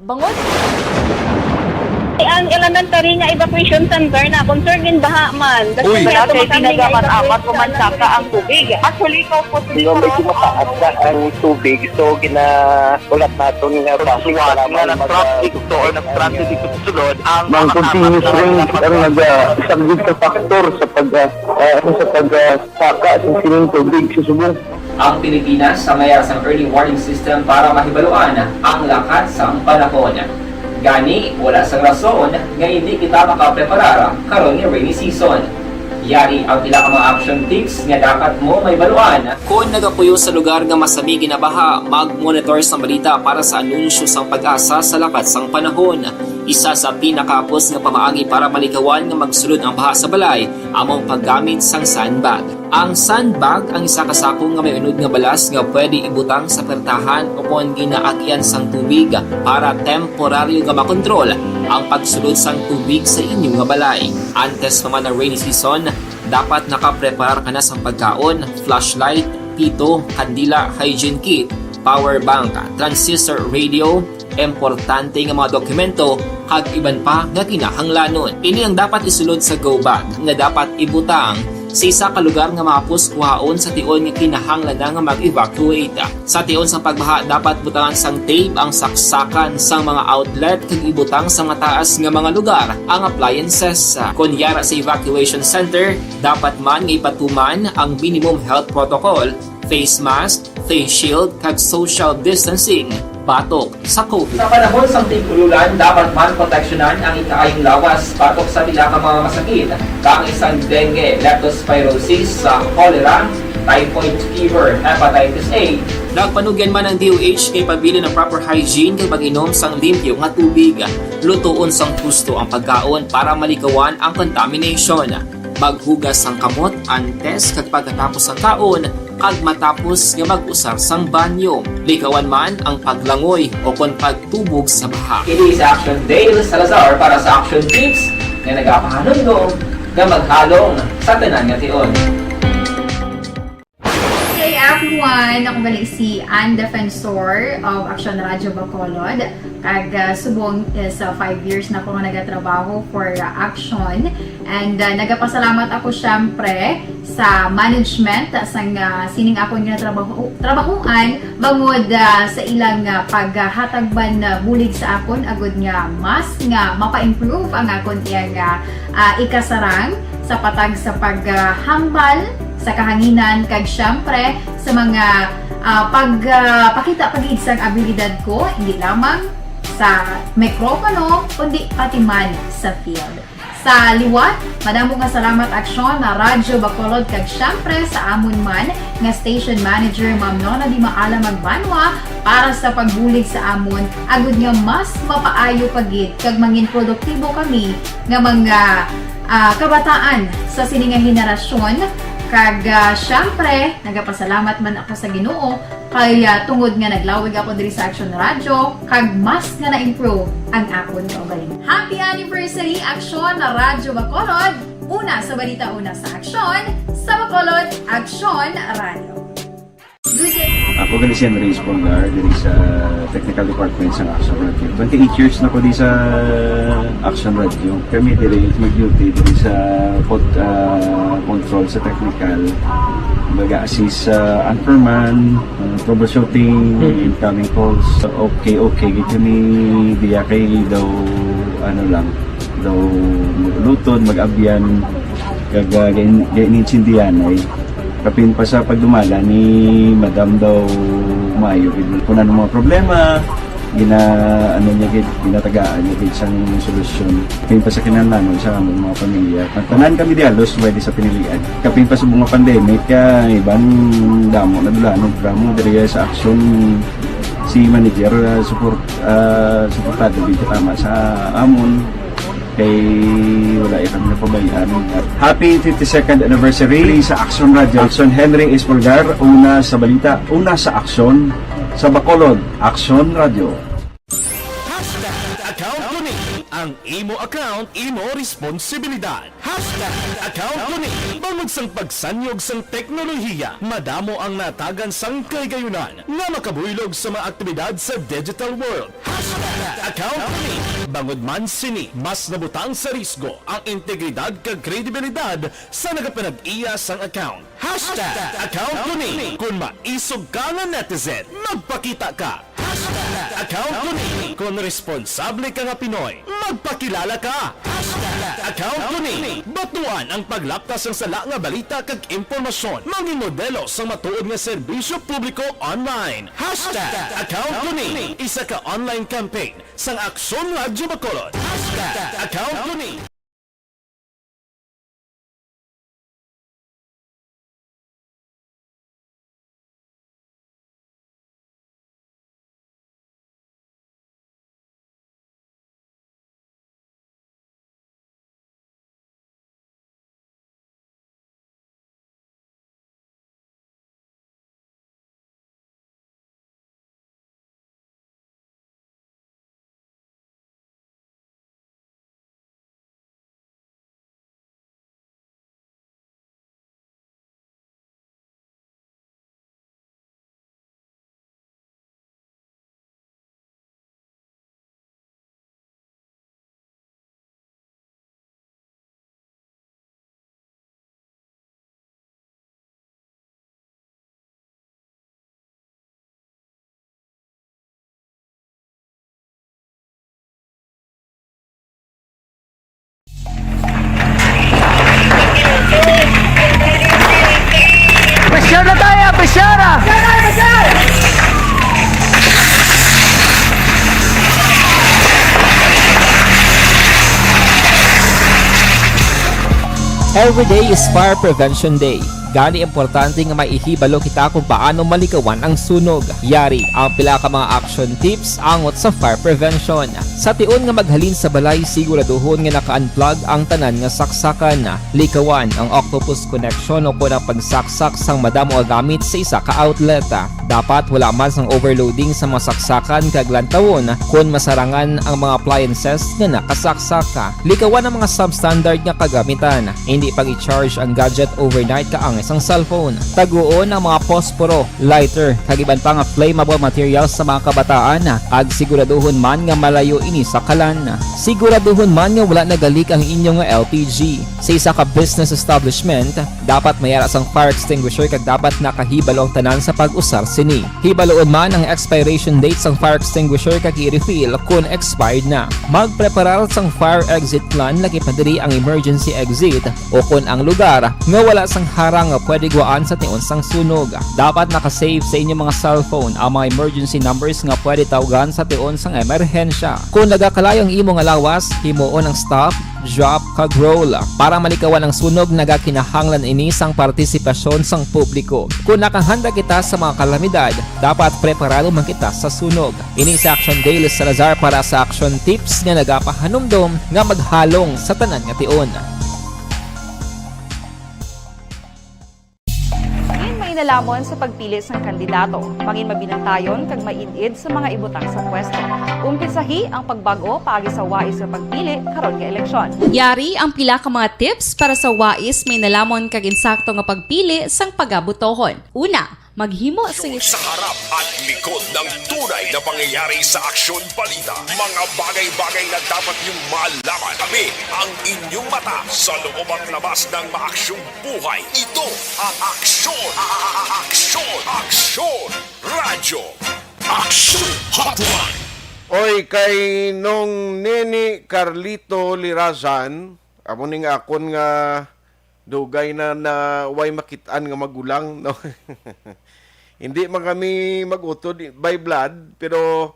Bangod Ang elementary nga evacuation center na concern gin baha man. Uy. Kaya tumakam nga evacuation center ang tubig. Actually, ikaw po, medyo mataas na ang tubig. So, gina-, ulat naton nga traffic, salamat nga mag-, nag-traffic to or nag-traffic dito sa sulod, ang mga continuous rain ang nag-, ah, isang big factor sa pag, ah, ah, ano, sa pag, ah, saka sa sining tubig sa subong. Ang Pilipinas sa mayara sang early warning system para mahibaluan ang lakat sang panahon. Gani, wala sang rason nga hindi kita makapreparar karon nga rainy season. Yari ang pila ka mga action tips nga dapat mo mahibaluan. Kon nagapuyo sa lugar nga masami ginabaha, mag-monitor sang balita para sa anunsyo sang PAGASA sa lakat sang panahon. Isa sa pinakahapos nga pamaagi para malikawan nga magsulod ang baha sa balay amo ang paggamit sang sandbag. Ang sandbag ang isa ka sako nga may unod nga balas nga pwede ibutang sa pertahan o kon ginaagyan sang tubig para temporaryo nga makontrol ang pagsulod sang tubig sa inyo nga balay. Antes pa man ang rainy season, dapat nakapreparar ka na sang pagkaon, flashlight, pito, kandila, hygiene kit, power bank, transistor radio, importante nga mga dokumento, kag iban pa nga kinahanglanon. Ini ang dapat isulod sa go bag nga dapat ibutang sa isa ka lugar nga mahapos kuhaon sa tion nga kinahanglan na nga mag-evacuate. Sa tion sang pagbaha, dapat butangan sang tape ang saksakan sang mga outlet kag ibutang sa mataas nga mga lugar ang appliances. Kon yara sa evacuation center, dapat man nga ipatuman ang minimum health protocol, face mask, face shield, kag social distancing batok sa COVID. Sa panahon sang tig-ululan, dapat man proteksyonan ang ikaayong lawas batok sa pila ka mga masakit, kaangay sang dengue, leptospirosis, sa cholera, typhoid fever, hepatitis A. Nagpanugyan man ang D O H nga ipabilin ang proper hygiene kag pag-inom sang limpyo nga tubig. Lutoon sang husto ang pagkaon para malikawan ang contamination. Maghugas sang kamot antes kag pagkatapos sang kaon, kag matapos nga mag-usar sang banyo. Likawan man ang paglangoy o kon pagtubog sa baha. Kini si Action Dale Salazar para sa Action Tips nga nagapahanumdom nga maghalong sa tanan nga tion. Hey everyone! Ako gali si Ann Defensor of Action Radio Bacolod. Kag, ah, subong is, ah, five years na ako nga nagatrabaho for, ah, Action. And, ah, nagapasalamat ako, syempre, sa management, ah, sang, ah, sining akon nga trabaho, trabahoan, bangod, ah, sa ilang, ah, paghatag man, ah, bulig sa akon, agud nga mas nga mapa-improve ang akon iyang, ah, ah, ikasarang sa patag sa paghambal sa kahanginan, kag syempre sa mga, ah, pag, ah, pakita pa gid sang abilidad ko, hindi lamang sa mikropono, kundi pati man sa field. Sa liwat, madamo nga salamat, Aksyon, na Radyo Bacolod, kag syempre sa amon man nga station manager, Ma'am Nona Di Maala Magbanwa, para sa pagbulig sa amon, agud nga mas mapaayo pa gid kag mangin produktibo kami nga mga, ah, kabataan sa sini nga henerasyon, Kag, ah, syempre, nagapasalamat man ako sa Ginoo kay, ah, tungod nga naglawig ako diri sa Action Radio, kag mas nga na-improve ang akon kaugalingon. Happy anniversary, Action Radio Bacolod! Una sa balita, una sa aksyon, sa Bacolod, Action Radio. Good day. Ako gali si Andres Polgar, diri sa technical department sa Action Radio. Twenty-eight years na ko di sa Action Radio. Kami diri mag-duty diri sa pod, ah, control sa technical. Mag-assist sa anchorman, ah, troubleshooting, incoming calls. Okay, okay, gid kami diya kay daw, ano lang, daw maglutod, mag-abyan, kag, ah, gain-, gainintindihan ay. Kapin pa sa pagdumala ni Madam daw maayo gid. Kung ano mga problema, gina-, ano niya gid, ginatagaan niya gid sang solusyon. Kapin pa sa kinahanglanon sa among mga pamilya. Tanan kami di halos pwede sa pinilian. Kapin pa sa mga pandemic, ah, iban damo na dulanon, programa diri sa Action, si manager, ah, support, ah, suportado gid tama sa amon. Kay wala ya kami napabayaan. Happy fifty-second anniversary sa Action Radio. Action, Henry Espolgar, una sa balita, una sa aksyon, sa Bacolod, Action Radio. Hashtag account ko ni. Ang imo account, imo responsibilidad. Hashtag account ko ni. Bangod sang pagsanyog sang teknolohiya, madamo ang natagan sang kahigayunan nga makabuylog sa mga aktibidad sa digital world. Hashtag account ko ni. Bangod man sini, mas nabutang sa risgo ang integridad kag kredibilidad sa nagapanag-iya sang account. Hashtag account ko ni. Kon maisog ka nga netizen, magpakita ka. Hashtag account ko ni. Kon responsable ka nga Pinoy, magpakilala ka. Hashtag account ko ni. Batuan ang paglapta sang sala nga balita kag impormasyon. Mangin modelo sang matuod nga serbisyo publiko online. Hashtag account ko ni. Isa ka online campaign sang Aksyon Radyo Bacolod. Hashtag account ko ni. Pressure na tayo! Pressure na! Every day is Fire Prevention Day. Gani importante nga may ihibalo kita kung paano malikawan ang sunog. Yari ang pila ka mga action tips angot sa fire prevention. Sa tion nga maghalin sa balay, siguraduhon nga naka-unplug ang tanan nga saksakan. Likawan ang octopus connection o kon ang pagsaksak sang madamo nga gamit sa isa ka outlet. Dapat wala man sang overloading sa mga saksakan kag lantawon kon masarangan ang mga appliances nga nakasaksak. Likawan ang mga substandard nga kagamitan. Indi pag-i-charge ang gadget overnight kaangay sang cellphone. Taguon ang mga posporo, lighter, kag iban pa nga flammable materials sa mga kabataan, kag siguraduhon man nga malayo ini sa kalan. Siguraduhon man nga wala nagalik ang inyo nga L P G. Sa isa ka business establishment, dapat may ara sang fire extinguisher kag dapat nakahibalo ang tanan sa pag-usar sini. Hibaluon man ang expiration date sang fire extinguisher kag i-refill kon expired na. Magpreparar sang fire exit plan, lakip na diri ang emergency exit o kon ang lugar nga wala sang harang nga pwede gwaan sa tion sang sunog. Dapat naka-save sa inyo mga cellphone ang mga emergency numbers nga pwede tawgan sa tion sang emerhensya. Kon nagakalayo ang imo nga lawas, himuon ang stop, drop, kag roll. Para malikawan ang sunog, nagakinahanglan ini sang partisipasyon sang publiko. Kon nakahanda kita sa mga kalamidad, dapat preparado man kita sa sunog. Ini si Action Dale Salazar para sa Action Tips nga nagapahanumdom nga maghalong sa tanan nga tion. Lamon sa pagpili sang kandidato, mangin mabinantayon kag maid-id sa mga ibutang sa pwesto. Umpisahi ang pagbag-o paagi sa wais nga pagpili karon nga eleksyon. Yari ang pila ka mga tips para sa wais, may nalamon kag insakto nga pagpili sang pagabutohon. Una, maghimo sing Sa harap at likod ng tunay na pangyayari sa aksyon balita, mga bagay-bagay na dapat niyong malaman. Kami ang inyong mata sa loob at labas ng maaksyong buhay. Ito ang Aksyon, Aksyon, Aksyon Radyo. Aksyon Hotline. Oy, kay Nong Neni Carlito Lirazan, amo ni nga akon nga dugay na, na way makit-an nga magulang, no? Hindi man kami mag-utod by blood, pero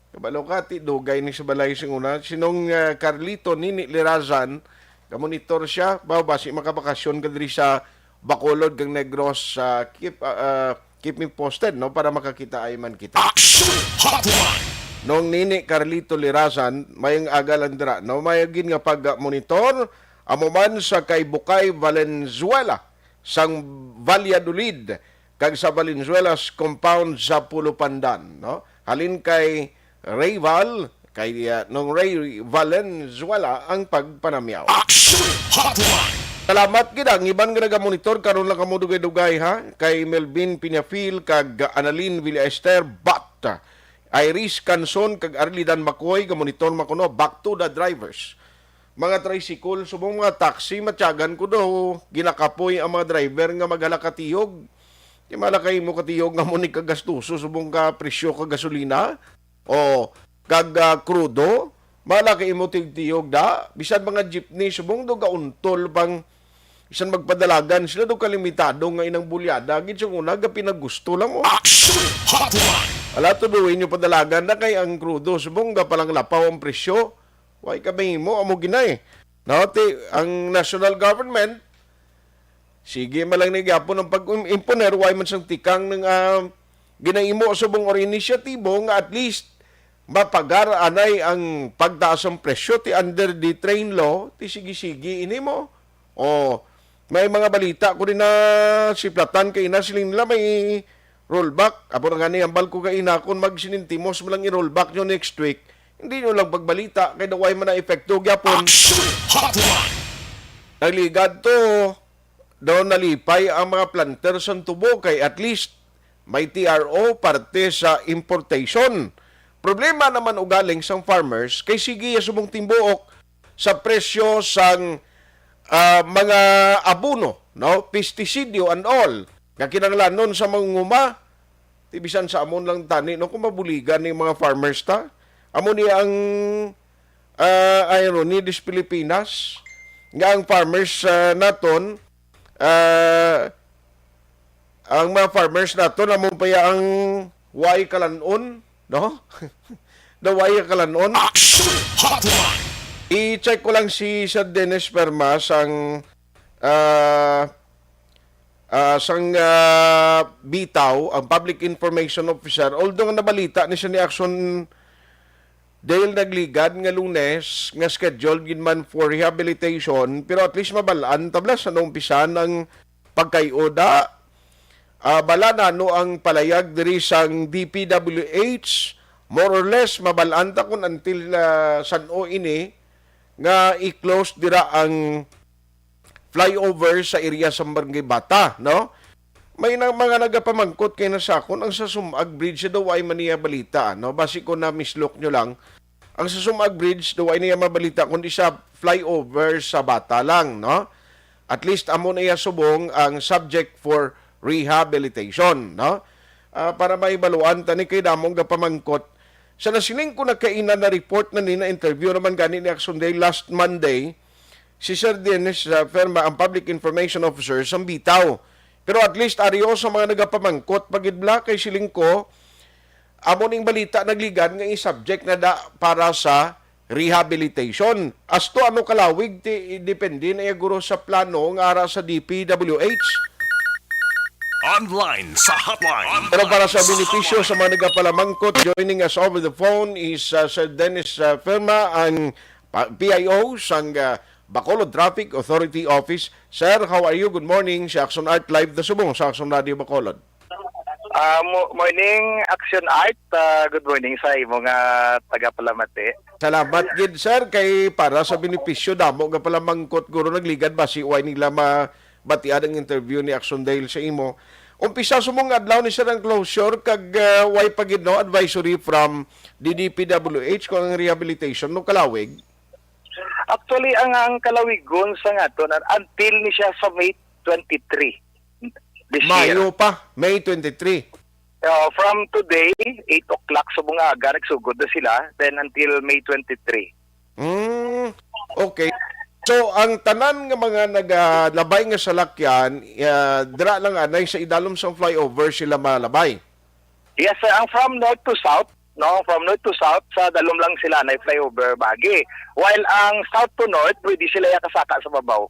kabalo ka, ti dugay ni sa balay sing una. Si Nong, ah, Carlito Nini Lirazan, gamonitor siya, ba, basi makabakasyon ka diri sa Bacolod kag Negros, ah, keep, ah, ah, keep me posted, no, para makakita ay man kita. Action Hotline. Nong Nini Carlito Lirazan, may aga lang dira, no, may gid nga pag-monitor, amo man sa kay Bukay Valenzuela, sang Valladolid, kag sa Valenzuela's compound sa Pulupandan, no? Halin kay Ray Val, kay, ah, Nong Ray Valenzuela ang pagpanamyaw. Action Hotline. Salamat gid ang iban nga nagamonitor, karon lang kamo dugay-dugay, ha? Kay Melvin Piñafil kag Annalyn Villaester, but, ah, Iris Canson kag Arlidan Macoy, gamonitor man kuno, back to the drivers. Mga tricycle, subong mga taxi, matyagan ko daw, ginakapoy ang mga driver nga maghala katiyog. Di mala kay mo katiyog nga mo ni kagastuso subong ka presyo ka gasolina o kag, ah, krudo. Mala kay imo tigtiyog da, bisan mga jeepney subong do gauntol pang bisan magpadalagan sila do kalimitado nga inang bulyada gid sa una ga pinagusto lang mo. Action Hotline. Ala, tuduin nyo padalagan na kay ang krudo subong ga palanglapaw ang presyo. Way ka mahimo, amo ginay. No, ti, ang national government, sige man lang ni gyapon ang pag-imponer, way man sang tikang ng, ah, ginahimo subong or inisyatibo nga at least mapagar anay ang pagtaas ang presyo, ti under the train law, ti sige-sige ini mo. O, may mga balita ko din na siplatan kay na siling nila may rollback. Amo na gani, hambal ko kay ina, kung magsinintimos mo lang i-rollback nyo next week, hindi nyo lang pagbalita kay daw ay man ang epekto gyapon. Action Hotline. Nagligad to, daw nalipay ang mga planter sa tubo kay at least may T R O parte sa importation. Problema naman ugaling sang farmers kay sige ya subong timbuok sa presyo sang, ah, mga abono, no? Pestisidyo and all nga kinahanglanon sa mangunguma. Ti bisan sa amon lang tani, no, kung mabuligan ni mga farmers ta. Amo ni ang, ah, irony dis Pilipinas, nga ang farmers, ah, naton, ah, ang mga farmers naton, amo pa ya ang way kalan-on, no? The way kalan-on. Action Hotline. I-check ko lang si Sir Dennis Perma sang, ah, ah, sang, ah, Bitaw, ang Public Information Officer. Although nga nabalita ni siya ni Action Dale Nagligad nga Lunes nga scheduled gid man for rehabilitation, pero at least mabal-an tabla sa naumpisan ang pagkay-oda. Ah, bala nano ang palayag diri sang D P W H, more or less mabal-an ta kung until, ah, san-o ini nga i-close dira ang flyover sa area sa Barangay Bata, no? May na, mga nagapamangkot kay na sa akon, ang sa Sumag Bridge daw ay man niya balita, no? Basi ko na mislok nyo lang. Ang sa Sumag Bridge daw ay niya mabalita kundi sa flyover sa Bata lang, no? At least amo na iya subong ang subject for rehabilitation, no? Ah, para maibaluan tani kay damong gapamangkot. Sa nasiling ko na kaina na report na ni na interview naman gani ni Action Day last Monday, si Sir Dennis, ah, Ferma ang Public Information Officer sa Bitaw. Pero at least, ariyo sa mga nagapamangkot, pagidbla kay siling ko, amo ning balita nagligad nga i-subject na da para sa rehabilitation. Asto ano kalawig, ti, depende na iya guro sa plano nga ara sa D P W H. Online sa hotline. Pero para sa benepisyo sa mga nagapalamangkot, joining us over the phone is, uh, Sir Dennis, uh, Ferma, ang pa-, P I O sang, uh, Bacolod Traffic Authority Office. Sir, how are you? Good morning. Si Action Art live na subong sa Action Radio Bacolod. Ah, mo- morning, Action Art. Ah, good morning sa imo nga taga-Palamati. Salamat gid, sir, kay para sa benepisyo, damo nga pala mangkot guro nagligad basi way nila mabatian ang interview ni Action Dale sa imo. Umpisa subong adlaw ni sir ang closure kag uh, way pa gid no advisory from D D P W H kung ang rehabilitation no kalawig. Actually, ang ang kalawigon sa nga to na until ni siya sa May twenty-three this year. Mayo pa, May twenty-three. Uh, from today, eight o'clock sa bungaga, nagsugod na sila. Then until May twenty-three. Mm, okay. So, ang tanan nga mga nagalabay nga salakyan, uh, dira lang anay sa idalom sang flyover sila malabay. Yes, sir. Ang from north to south, no? From north to south, sa dalom lang sila na flyover bagi. While ang south to north, pwede sila yakasaka sa babaw.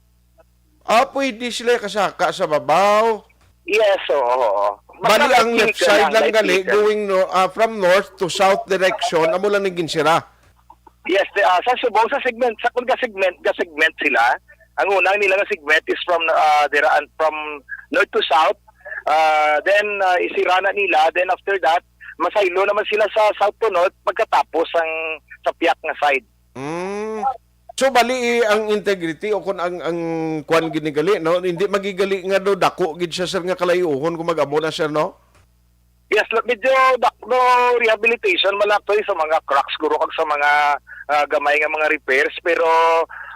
Ah, pwede sila kasaka sa babaw. Yes, oo. oo. Bali, Basta ang may left vehicle side lang may gali, vehicle. Going no, ah, from north to south direction, amo lang naging sira. Yes, the, ah, sa Subong, sa segment, sa kung segment, ga segment sila. Ang unang nila nga segment is from uh, dira and from north to south. Uh, then uh, isira na nila. Then after that, masaylo naman sila sa south to north pagkatapos ang sa piyak nga side. Mm. So, bali, eh, ang integrity o kung ang, ang kwan ginigali, no? Hindi magigali nga do dako gid siya, sir, nga kalayuhon kung mag-amo na, sir, no? Yes, lo- medyo dak no rehabilitation man lang to, eh, sa mga cracks guro kag sa mga ah, gamay nga mga repairs, pero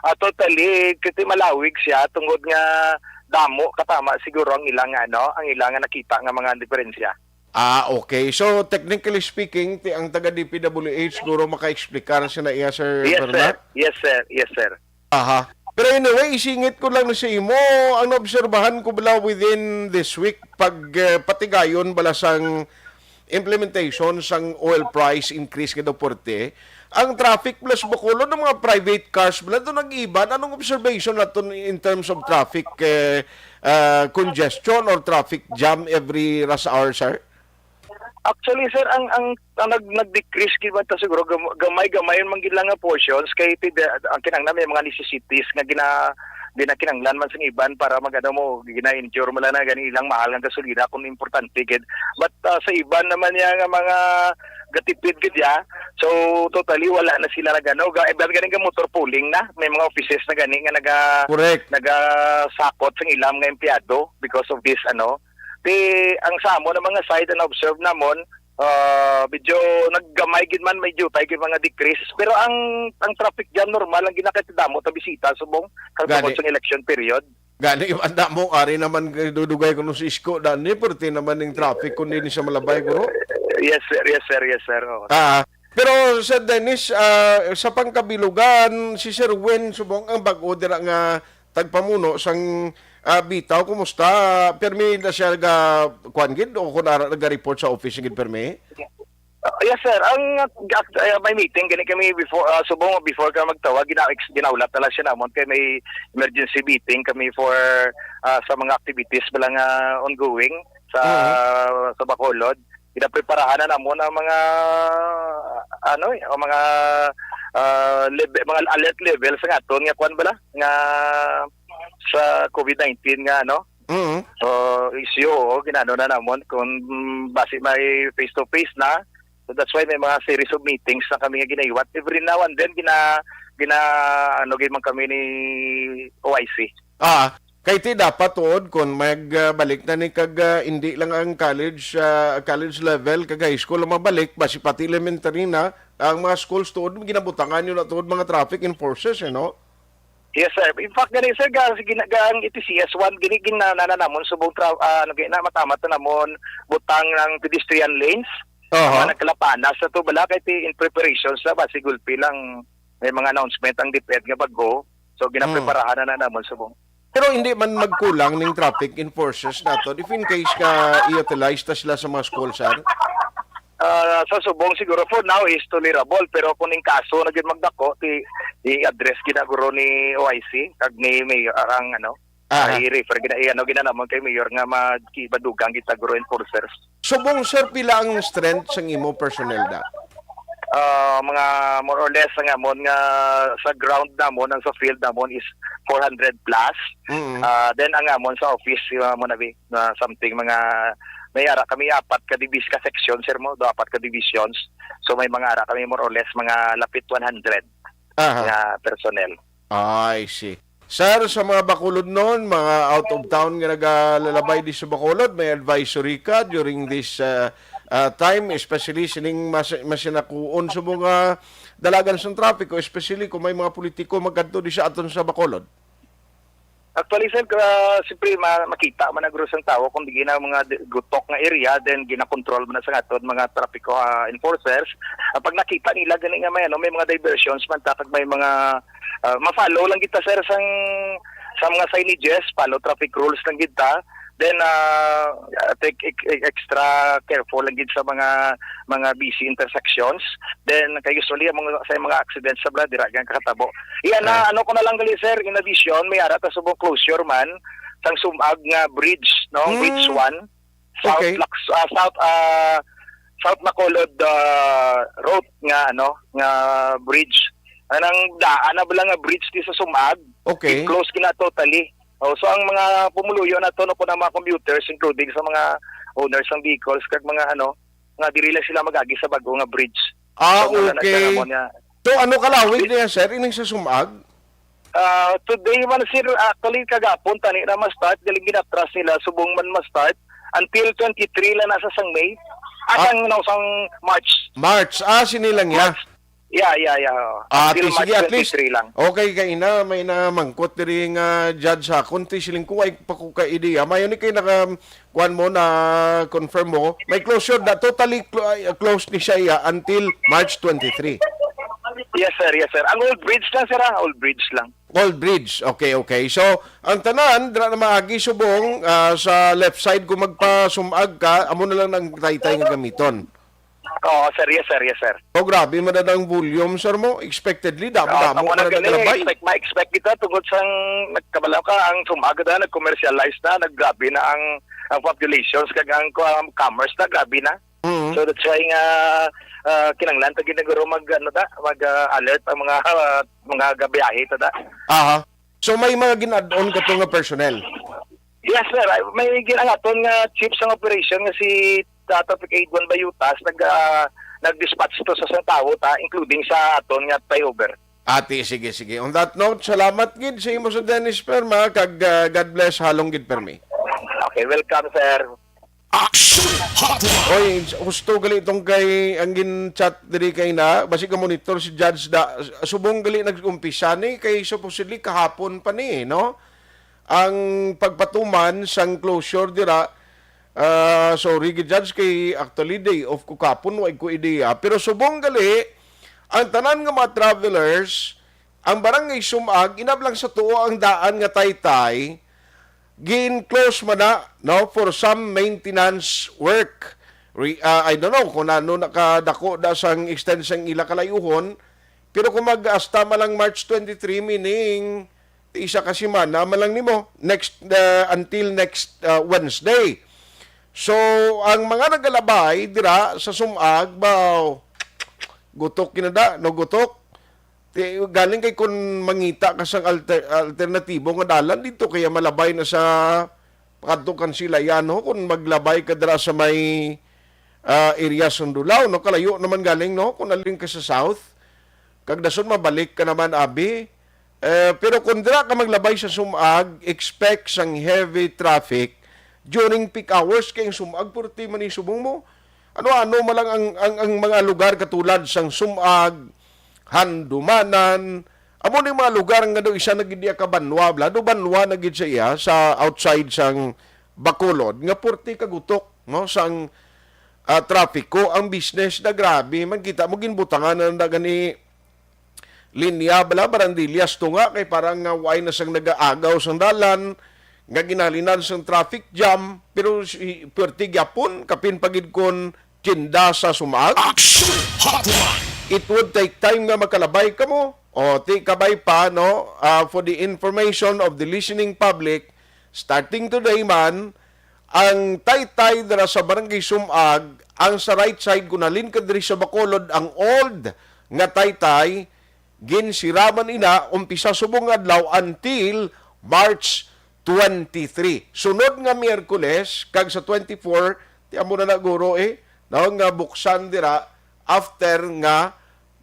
ah, totally kiti malawig siya tungod nga damo katama siguro ang ilang ano, ang ilang nga nakita nga mga diferensya. Ah, okay. So, technically speaking, ti ang taga D P W H siguro maka-explicar sa na iya, Sir Yes, sir. Bernard? Yes, sir. Yes, sir. Aha. Pero anyway, isingit ko lang na sa imo, ang naobserbahan ko bala within this week, pag eh, patigayon bala sang implementation sang oil price increase nga daw puwerte, ang traffic plus Bacolod ng mga private cars bala doon nag-iban. Anong observation naton in terms of traffic eh, ah, congestion or traffic jam every rush hour, sir? Actually, sir, ang ang, ang nag nag-decrease gid man ta siguro gam- gamay-gamay man gid lang nga portions kay ti- ang kinahanglan may mga necessities nga gina ginakinahanglan man sa iban para magano mo gina-endure mo lang na gani ilang mahal nga gasolina kung importante gid. But ah, sa iban naman niya nga mga gatipid gid ya, so totally wala na sila nagano ga iban ganing ga motor pooling na, may mga offices na gani nga naga Correct. nagasakot sa ilang nga empleyado because of this ano. Ti ang sa amo na mga side na observe namon, ah, medyo naggamay gid man, may jutay gid mga decrease. Pero ang ang traffic jam normal ang ginakatidamo ta bisita subong kag Gani. Tungod sa election period. Gani, ang damo, ari naman dudugay ko nung si Isko, dani, perti naman ning traffic kung di ni siya malabay, guro. Yes, sir. Yes, sir. Yes, sir. Oo. Ah, pero Sir Dennis, ah, sa pangkabilugan, si Sir Wen subong ang bag-o dira nga tagpamuno sang ah, Bitaw, kumusta? Permi na siya ga kuan gid o kun ara naga-report sa office gid permi? Uh, yes, sir. Ang uh, may meeting gani kami before uh, subong before ka magtawag gina ginaulat na lang siya namon kay may emergency meeting kami for uh, sa mga activities bala nga ongoing sa sa Bacolod. Ginapreparahan na namon ang mga ano eh, ang mga uh, level, mga alert level sa aton nga kuan bala nga sa COVID nineteen nga ano Mm. uh, issue, oo, ginano na namon kung mm, basi may face to face na. So that's why may mga series of meetings na kami nga ginahiwat every now and then gina gina ano gid man kami ni O I C. Ah, kay ti dapat tuod kun magbalik na ni kag ah, hindi lang ang college ah, college level kag high school ang mabalik basi pati elementary na ang mga schools tuod ginabutangan yun na tuod mga traffic enforcers eh, no? Yes, sir. In fact, gani, sir, ga, sige na, ga, ang E T C S one, gini, ginanana namon subong tra, ah, ano, gina, matamat na namon butang ng pedestrian lanes. Aha. Mga nagkalapanas na to, bala, kay ti in preparation sa basi gulpi lang may mga announcement ang DepEd nga bago. So, ginapreparahan na na namon subong. Pero hindi man magkulang ning traffic enforcers nato if in case ka i-utilize ta sila sa mga school, sir? Ah, sa subong siguro for now is tolerable, pero kung ning kaso na gyud magdako, ti i-address gina guro ni O I C kag ni Mayor ang ano, Aha. i-refer gina i-ano gina namon kay Mayor nga magkibadugang kita guro enforcers. Subong, sir, pila ang strength sang imo personnel da? ah, mga more or less ang amon nga sa ground namon, ang sa field namon is four hundred plus. Mm. Ah, then ang amon sa office, yung amon na, na something, mga, may ara kami apat ka divis-, ka section, sir, mo, do apat ka divisions. So may mga ara kami more or less mga lapit one hundred Aha. nga personnel. I see. Sir, sa mga Bacolodnon, mga out of town nga nagalalabay di sa Bacolod, may advisory ka during this, uh, uh, time, especially sining mas-, masinakuon sa mga dalagan sa trapiko, especially kung may mga politiko magkadto di sa aton sa Bacolod? Actually, sir, uh, siyempre, ma-, makita man ang gross ang tao kung di na mga di-, gutok nga area, then ginakontrol man na sa aton mga trapiko, uh, enforcers. Uh, pag nakita nila gani nga may, ano, may mga diversions man ta, kag may mga, uh, ma-follow lang kita, sir, sang, sa mga signages, follow traffic rules lang gid ta. Then, uh, take ex-, ex-, extra careful lang gid sa mga, mga busy intersections. Then, kay usually, ang mga, sa mga accidents sa bala, dira gyud kakatabo. Iya na, Ah. ano ko na lang gali, sir, in addition, may ara ta subong closure man sang sumag nga bridge, no? Mm. Bridge one, South Okay. Lax-, ah, South, ah, South Bacolod, ah, Road nga, ano, nga bridge. Anang daan na bala nga bridge di sa sumag, Okay. i-close gina totally. Oh, so ang mga pumuluyo nato, no, kun ang mga commuters, including sa mga owners ng vehicles, kag mga, ano, nga diri lang sila mag-agi sa bago nga bridge. Ah, So, wala na siya okay. nga mo niya. So, ano kalawig niya, sir? Ining sa sumag? Ah, today man, sir, actually, kagapon, tani na ma-start, galing ginatras nila, subong man ma-start, until twenty-three lang nasa sang May. Ah, Ah. sang, no, sang March. March. Ah, sini lang ya. March. Yeah, yeah, yeah. Ah, Until ti, March sige, at least, twenty-three lang. Okay, kay ina, may namangkot diri nga judge ha. Kung ti siling ko, ay pa ko ka idea. Mayo ni kay naka, kuan mo, na confirm mo. May closure na, totally clo-, ay, closed ni siya, iya, until March twenty-three. Yes, sir. Yes, sir. Ang old bridge lang, sir, ah. Old bridge lang. Old bridge. Okay, okay. So, ang tanan, dira na maagi subong, ah, sa left side kung magpasumag ka, amo na lang ang taytay nga gamiton. Oo, sir. Yes, sir. Yes, sir. Oh, grabe man na ang volume, sir, mo. Expectedly, damo-damo Oo, tama man na na gani. Nagalabay. Expect, ma-expect kita tungod sang nagkabalaw ka, ang sumag na, nag-commercialize na, naggrabe na ang, ang populations, kag ang, um, commerce na, grabe na. Mm. So, that's why nga, ah, kinahanglan ta gid na guro mag, ano ta, mag, ah, alert ang mga, ah, mga gabiyahe ta da. Aha. So, may mga gin-add-on ka to nga personnel? Yes, sir. Ay, may gin-, ang aton nga chief sang operation nga si, ah, Traffic Aid Juan Bayutas, nag, ah, nag-dispatch to sa, sa tawo ta, including sa aton nga flyover. Ati, sige, sige. On that note, salamat gid sa imo sa Dennis Perma, kag, ah, God bless, halong gid permi. Okay, welcome, sir. Action Hotline. Oy, husto gali itong kay ang gin-chat diri kay na, basi ka monitor si Judge da, subong gali nag-umpisa ni, kay supposedly kahapon pa ni, no? Ang pagpatuman sang closure dira, ah, sorry, gid, Judge, kay actually day off ko kapon, wa ko ideya. Pero subong gali, ang tanan nga mga travelers, ang barangay Sumag, inablang sa tuo ang daan nga taytay, gin-close man na, no, for some maintenance work. Re-, ah, I don't know kung ano nakadako da sang extent sang ila kalayuhon, pero kung mag-asta man lang March twenty-three, meaning isa ka semana man lang nimo, next, uh, until next, uh, Wednesday. So, ang mga nagalabay dira sa Sumag, baw, gutok kinada, no, gutok. Ti-, galing kay kun mangita ka sang alter-, alternatibo nga dalan didto, kaya malabay na sa pakadto kan Silayan, no? Kun maglabay ka dira sa may, ah, area sang Dulao, no? Kalayo naman galing, no? Kun aling ka sa south, kag dason mabalik ka naman, abi. Eh, pero kung dira ka maglabay sa Sumag, expect sang heavy traffic during peak hours, kay ang Sumag, purti man ni subong mo. Ano-ano man lang ang, ang, ang mga lugar katulad sang Sumag, Handumanan, amo ni mga lugar nga daw isa na gid iya ka banwa, bla, do banwa na gid sa iya, sa outside sang Bacolod, nga purti kagutok, no, sang, ah, trapiko, ang business na grabe, man kita mo ginbutangan na, na gani linya bala, barandillas to nga, kay parang nga way na sang nagaagaw sang dalan, nga ginalinan sang traffic jam, pero si, pwerte gyapon, kapin pa gid kon tinda sa Sumag. Action Hotline. It would take time nga makalabay kamo. O, ti kabay pa, no? Ah, for the information of the listening public, starting today man, ang taytay dira sa Barangay Sumag, Ang sa right side, kung halin ka diri sa Bacolod, ang old nga Taytay, ginsiraman ina, umpisa subong nga adlaw until March twenty-three. Sunod nga Miyerkules, kag sa twenty-four, ti amo na na, guro, eh, no, nga buksan dira after nga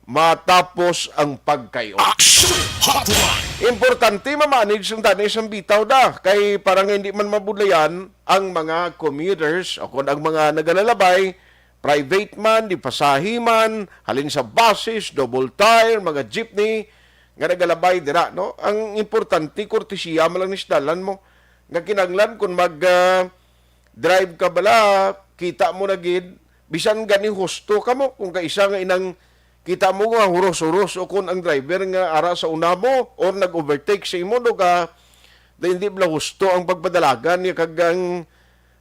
matapos ang pagkayo. Action Hotline! Importante ma-manage ang tanis ang bitaw da, kay para nga hindi man mabudlayan ang mga commuters o kung ang mga nagalalabay, private man, di pasahi man, halin sa buses, double tire, mga jeepney, nga nagalabay dira, no? Ang importante, kortesiya man lang ni sa dalan mo. Nga kinahanglan kung mag, ah, drive ka bala, kita mo na gid, bisan gani husto ka mo, kung kaisa nga inang kita mo nga huros-huros o kung ang driver nga ara sa una mo or nag-overtake sa imo, no, ka, da hindi bala husto ang pagpadalagan niya kag ang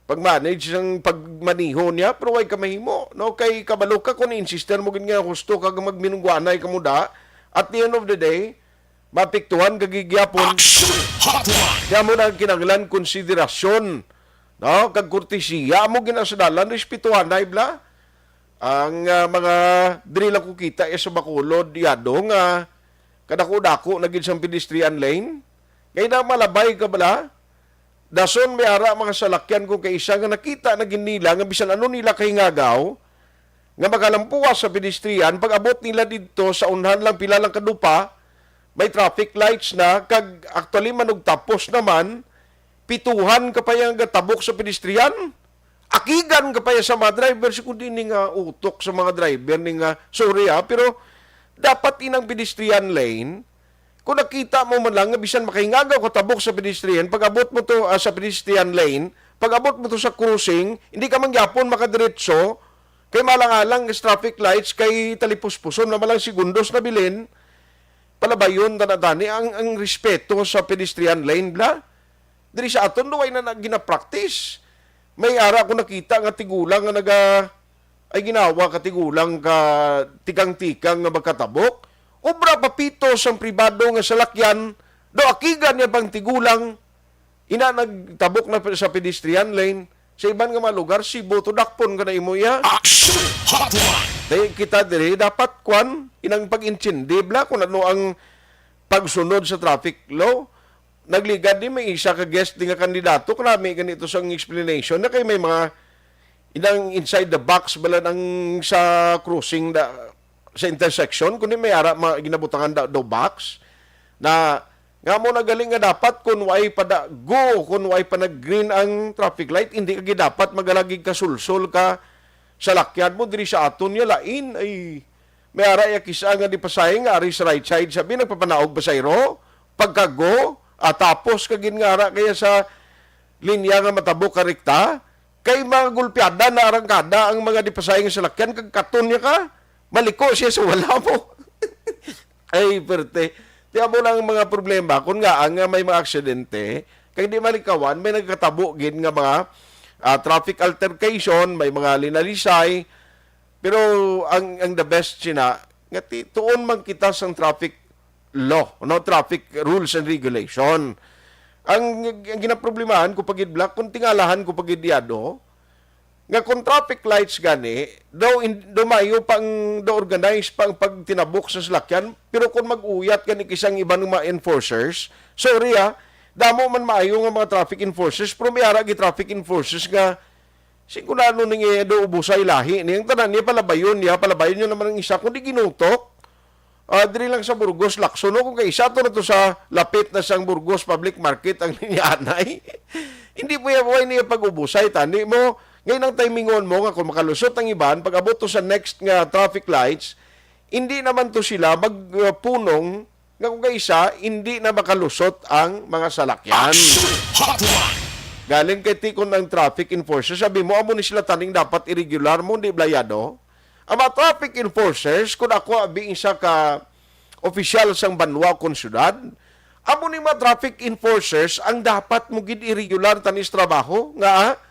pag-manage sang pagmaniho niya, pero way ka mahimo, no? Kay kabalo ka kung insister mo gid nga husto kag magminungguanay ka mo da, at the end of the day, maapektuhan ka gid gyapon. Action Hotline! Kaya mo na ang kinahanglan konsiderasyon, no? Kag kortesiya mo gina sa dalan, respetuhanay bala. Ang, ah, mga diri lang ko kita, eh, sa Bacolod, Yado, nga kadako-dako na gid sang pedestrian lane. Kay na malabay ka bala, dason may ara mga salakyan kung kaisa nga nakita na gid nila nga bisan ano nila kahingagaw, nga makalampuas sa pedestrian, pag-abot nila didto sa unhan lang, pila lang kadupa, may traffic lights na, kag actually manugtapos naman, pituhan ka pa yang gatabok sa pedestrian, akigan ka pa ya sa mga driver. Si kundi ni nga utok sa mga driver ni nga, sorry, ah, pero dapat inang pedestrian lane, kung nakita mo man lang nga bisan makahingagaw ka tabok sa pedestrian, pag-abot mo to, ah, sa pedestrian lane, pag-abot mo to sa crossing, hindi ka man gyapon makadiretso, kay malang-alang sa traffic lights, kay talipuspuson na malang segundos na bilin, palabayon ta na tani ang, ang respeto sa pedestrian lane, bla? Diri sa aton, duway na, na ginapractice. May ara ko nakita nga tigulang nga naga, ay ginawa ka tigulang ka tikang-tikang nga magkatabok. Obra pa pito sang pribado nga salakyan, daw akigan niya pang tigulang. Ina nagtabok na sa pedestrian lane. Sa iban nga mga lugar, Cebu to dakpon ka na imo iya. Action Hotline! Dahil kita diri, dapat kwan, inang pag-intindi bla kung ano ang pagsunod sa traffic law. Nagligad ni may isa ka guest di nga kandidato, kanami ganito sang explanation na kay may mga inang inside the box bala nang sa crossing da, sa intersection, kundi may ara mga ginabutangan da, do box na nga mo nagaling nga dapat kung way pa da go, kung way pa nag-green ang traffic light, hindi ka gid dapat magalagig ka sulsol ka salakyan mo diri sa aton niya lain ay may ara ya kisa nga di pasahe nga ari sa right side, sabi nagpapanaog pasayro, pagkago, ah, tapos kagin nga ara kaya sa linya nga matabok ka rekta, kay mga gulpiada na arangkada ang mga di pasahe nga salakyan, kag katon niya ka, maliko siya sa wala mo. Ay, perte. Tiyan mo lang ang mga problema. Kung nga, ang nga may mga aksidente, kag di malikawan, may nagkatabo gid nga mga, ah, traffic altercation, may mga linalisay, pero ang, ang the best sina, nga ti-, tuon man kita sang traffic law, no, traffic rules and regulation. Ang, ang ginaproblemahan ko pagid black, kung tingalahan ko pagid yado, nga kung traffic lights gani, daw in, daw maayo pang, daw organize pang pagtinabok sa salakyan, pero kung mag-uyat gani kisang iban nga mga enforcers, sorry ah, damo man maayo nga mga traffic enforcers, pero may ara gi traffic enforcers nga Sing kun ano ning iya do ubusay lahi ni ang tanan niya palabayon niya, palabayon niya naman ang isa kundi ginutok. Ah, diri lang sa Burgos, Lacson, no? Kung kaisa to na to sa lapit na sang Burgos Public Market ang ninyanay. Hindi po yan, way niya pag-ubusay, tani mo. Ngayon ang timingon mo nga kung makalusot ang iban, pag-abot to sa next nga traffic lights, hindi naman to sila magpunong nga kung kaisa, hindi na makalusot ang mga salakyan. Action Hotline! Galing kay Tikon ang traffic enforcer, sabi mo, amo ni sila taning dapat irregular mo, di blayado. Ang mga traffic enforcers, kung ako abi isa ka opisyal sang banwa o kon syudad, amo ni mga traffic enforcers ang dapat mo gid irregular tanis trabaho nga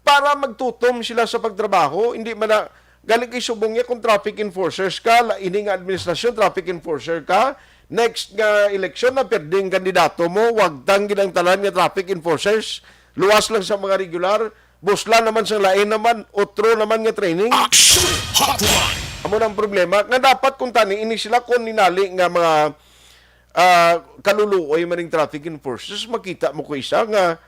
para magtutom sila sa pagtrabaho, hindi man na galing kay subong niya kung traffic enforcers ka, la-, ini nga administrasyon, traffic enforcer ka, next nga eleksyon na perding kandidato mo, wag tang gid ang tanan nga traffic enforcers, luwas lang sa mga regular, Busla naman sang lain naman, otro naman nga training. Action Hotline! Amo na ang problema. Nga dapat kung tani, ini sila kung ninali nga mga, ah, kaluluoy maning traffic enforcers, makita mo ko isa nga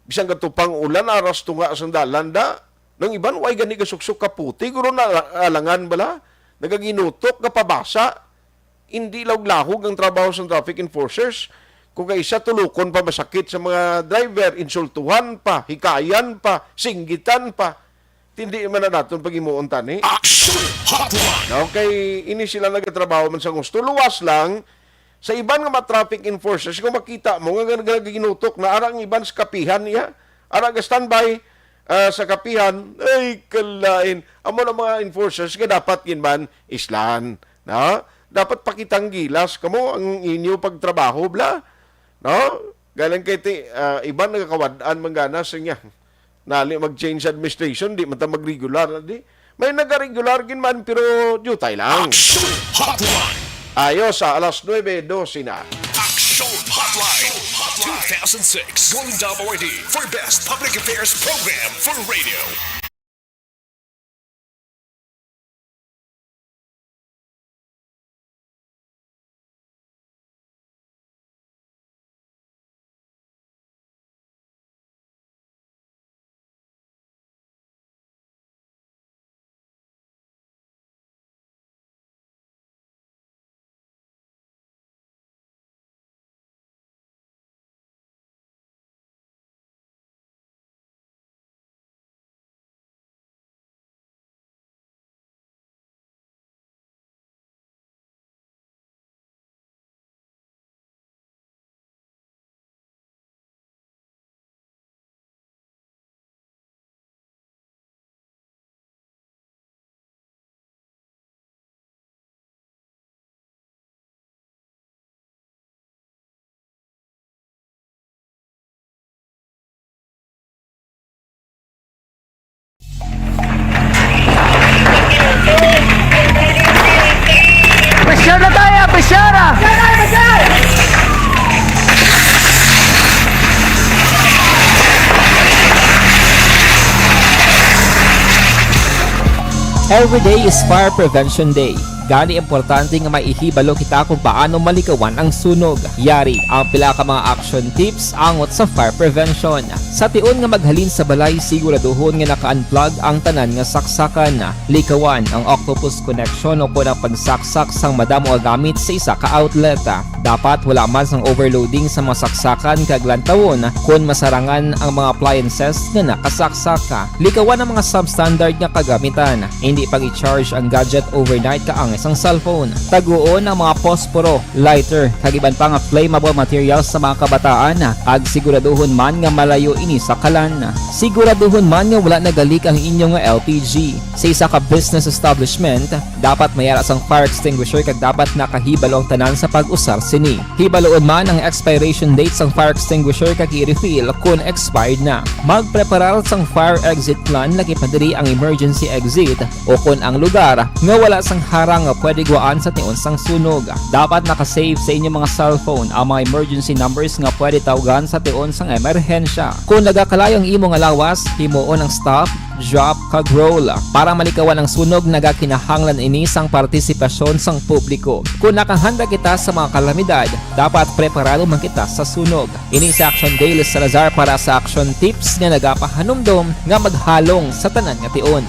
bisan katupang ulan, aras tunga sang dalan da. Nang iban, way gani kasuksok kaputi, guro na alangan bala. Nagaginutok, kapabasa. Hindi lahog-lahog ang trabaho sang traffic enforcers. Kung kaisa, tulokon pa masakit sa mga driver, insultuhan pa, hikayan pa, singgitan pa. Hindi man na naton pag-imuon tani. Action Hotline! Okay, ini sila nagatrabaho man sa gusto. Luwas lang, sa iban nga mga traffic enforcers, kung makita mo nga nag-, nagaginutok na, ara ang iban sa kapihan niya, ara ga standby, ah, sa kapihan, ay, kalain. Amo na mga enforcers nga dapat gid man islan, no? Dapat pakitang gilas kamo ang inyo pagtrabaho, bla. No? Galing kay ti, ah, iban nagakawad-an man gana sa niya. Nali mag-change administration, di man ta mag-regular, di. May nagaregular gid man, pero diutay lang. Action Hotline! Ayos, sa alas nuebe dose na. Action Hotline two thousand six Golden Dome Awardee for Best Public Affairs Program for Radio. Pressure na tayo! Pressure! Every day is Fire Prevention Day. Gani, importante nga may ihibalo kita kung paano malikawan ang sunog. Yari ang pila ka mga action tips angot sa fire prevention. Sa tion nga maghalin sa balay, siguraduhon nga naka-unplug ang tanan nga saksakan. Likawan ang octopus connection o kon ang pagsaksak sang madamo nga gamit sa isa ka outlet. Dapat wala man sang overloading sa mga saksakan kag lantawon kon masarangan ang mga appliances nga nakasaksak. Likawan ang mga substandard nga kagamitan. Hindi pag-i-charge ang gadget overnight kaangay sang cellphone. Taguon ang mga posporo, lighter, kag iban pa nga flammable materials sa mga kabataan, kag siguraduhon man nga malayo ini sa kalan. Siguraduhon man nga wala nagalik ang inyo nga L P G. Sa isa ka business establishment, dapat may ara sang fire extinguisher kag dapat nakahibalo ang tanan sa pag-usar sini. Hibaluon man ang expiration date sang fire extinguisher kag i-refill kon expired na. Magpreparar sang fire exit plan, lakip na diri ang emergency exit o kon ang lugar nga wala sang harang nga pwede guwaan sa tion sang sunog. Dapat naka-save sa inyo mga cellphone ang mga emergency numbers nga pwede tawgan sa tion sang emerhensya. Kon nagakalayo ang imo nga lawas, himuon ang stop, drop, kag roll. Para malikawan ang sunog, nagakinahanglan ini sang partisipasyon sang publiko. Kon nakahanda kita sa mga kalamidad, dapat preparado man kita sa sunog. Ini si Action Dale Salazar para sa Action Tips nga nagapahanumdom nga maghalong sa tanan nga tion.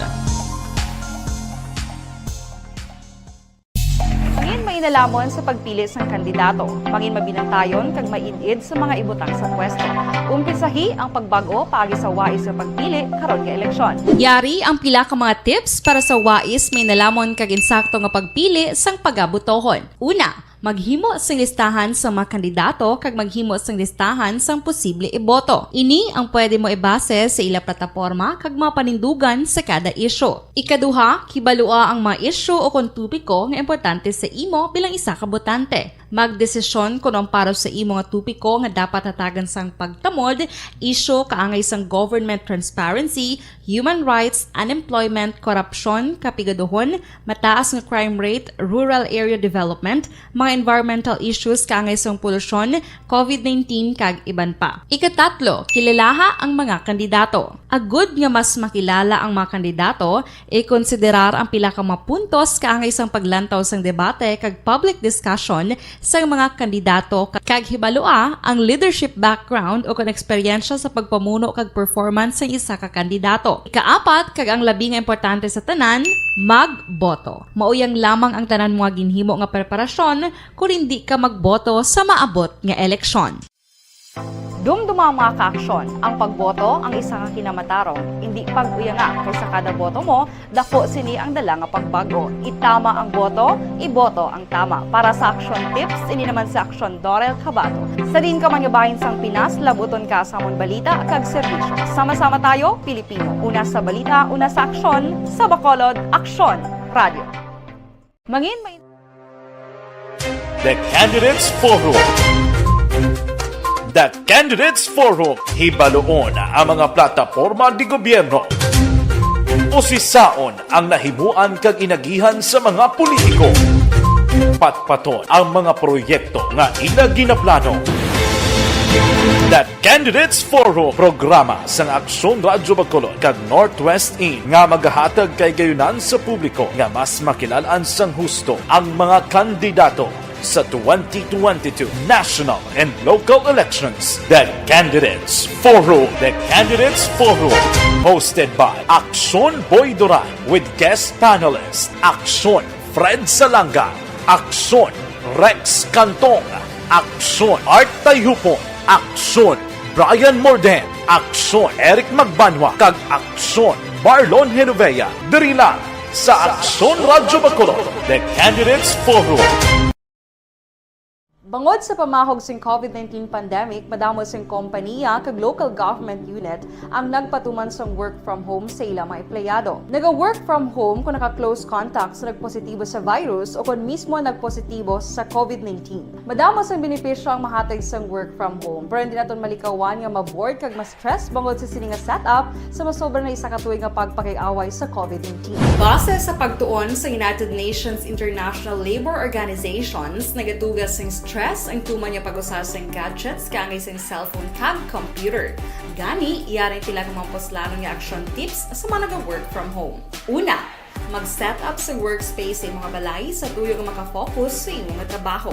Mangin mainalomon sa pagpili sang kandidato. Mangin mabinantayon kag maid-id sa mga ibutang sa pwesto. Umpisahi ang pagbag-o paagi sa wais nga pagpili karon nga eleksyon. Yari ang pila ka mga tips para sa wais, mainalomon kag insakto nga pagpili sang pagabotohon. Una, maghimo sing listahan sa mga kandidato kag maghimo sing listahan sang posible iboto. Ini ang pwede mo ibase sa ila plataporma kag mga panindugan sa kada isyu. Ikaduha, kibalua ang mga isyu o kon topiko nga importante sa imo bilang isa ka botante. Magdesisyon kon ang para sa imo nga topiko nga dapat hatagan sang pagtamod, isyu kaangay sang government transparency, human rights, unemployment, korupsyon, kapigaduhon, mataas nga crime rate, rural area development, mga environmental issues kaangay sang polusyon, covid nineteen, kag iban pa. Ikatatlo, kilalaha ang mga kandidato. Agud nga mas makilala ang mga kandidato, ikonsiderar ang pila ka mga puntos kaangay sang paglantaw sang debate kag public discussion sang mga kandidato, kag hibalua ang leadership background o kon eksperyensya sa pagpamuno kag performance sang isa ka kandidato. Ikaapat, kag ang labi nga importante sa tanan, magboto. Mauyang lamang ang tanan mga ginhimo nga preparasyon kon indi ka magboto sa maabot nga eleksyon. Dumduma, mga kaaksyon, ang pagboto ang isa ka kinamatarong. Indi pag-uyanga, kay sa kada boto mo, daku sini ang dala nga pagbag-o. Itama ang boto, iboto ang tama. Para sa action tips, ini naman si Aksyon Dorel Cabato. Sa diin ka man nga bahin sang Pinas, labuton ka sa amon balita kag serbisyo. Sama-sama tayo, Pilipino. Una sa balita, una sa aksyon, sa Bacolod, Aksyon Radio. Mangin may The Candidates Forum. The Candidates Forum, hibaluon ang mga plataporma di gobyerno. Usisaon ang nahimuan kag inagihan sa mga politiko. Patpaton ang mga proyekto nga ila ginaplano. The Candidates Forum, programa sang Aksyon Radyo Bacolod kag Northwest In nga magahatag kahigayunan sa publiko nga mas makilal-an sang husto ang mga kandidato sa twenty twenty-two national and local elections. The Candidates Forum. The Candidates Forum, hosted by Aksyon Boy Duran with guest panelist Aksyon Fred Salanga, Aksyon Rex Cantong, Aksyon Art Tayhupon, Aksyon Brian Morden, Aksyon Eric Magbanwa, kag Aksyon Marlon Genovea. Diri lang sa Aksyon Radyo Bacolod, The Candidates Forum. Bangod sa pamahog sing covid nineteen pandemic, madamo sing kompaniya kag local government unit ang nagpatuman sang work from home sa ila mga empleyado. Naga-work from home kung naka-close contact sa nagpositibo sa virus o kon mismo nagpositibo sa covid nineteen. Madamo sang benepisyo ang mahatag sang work from home, pero hindi naton malikawan nga ma-bored kag ma-stress bangod sa sini nga setup sa masobra na isa ka tuig nga pagpakig-away sa covid nineteen. Base sa pagtuon sa United Nations International Labour Organizations, nagatuga sing stress ang tuman nga pag-usa sing gadgets kaangay sing cellphone kag computer. Gani, yari ang pila ka mga puslanon nga action tips sa mga naga-work from home. Una, mag-set up sa workspace sa imo nga balay sa tuyo nga makafocus sa imo nga trabaho.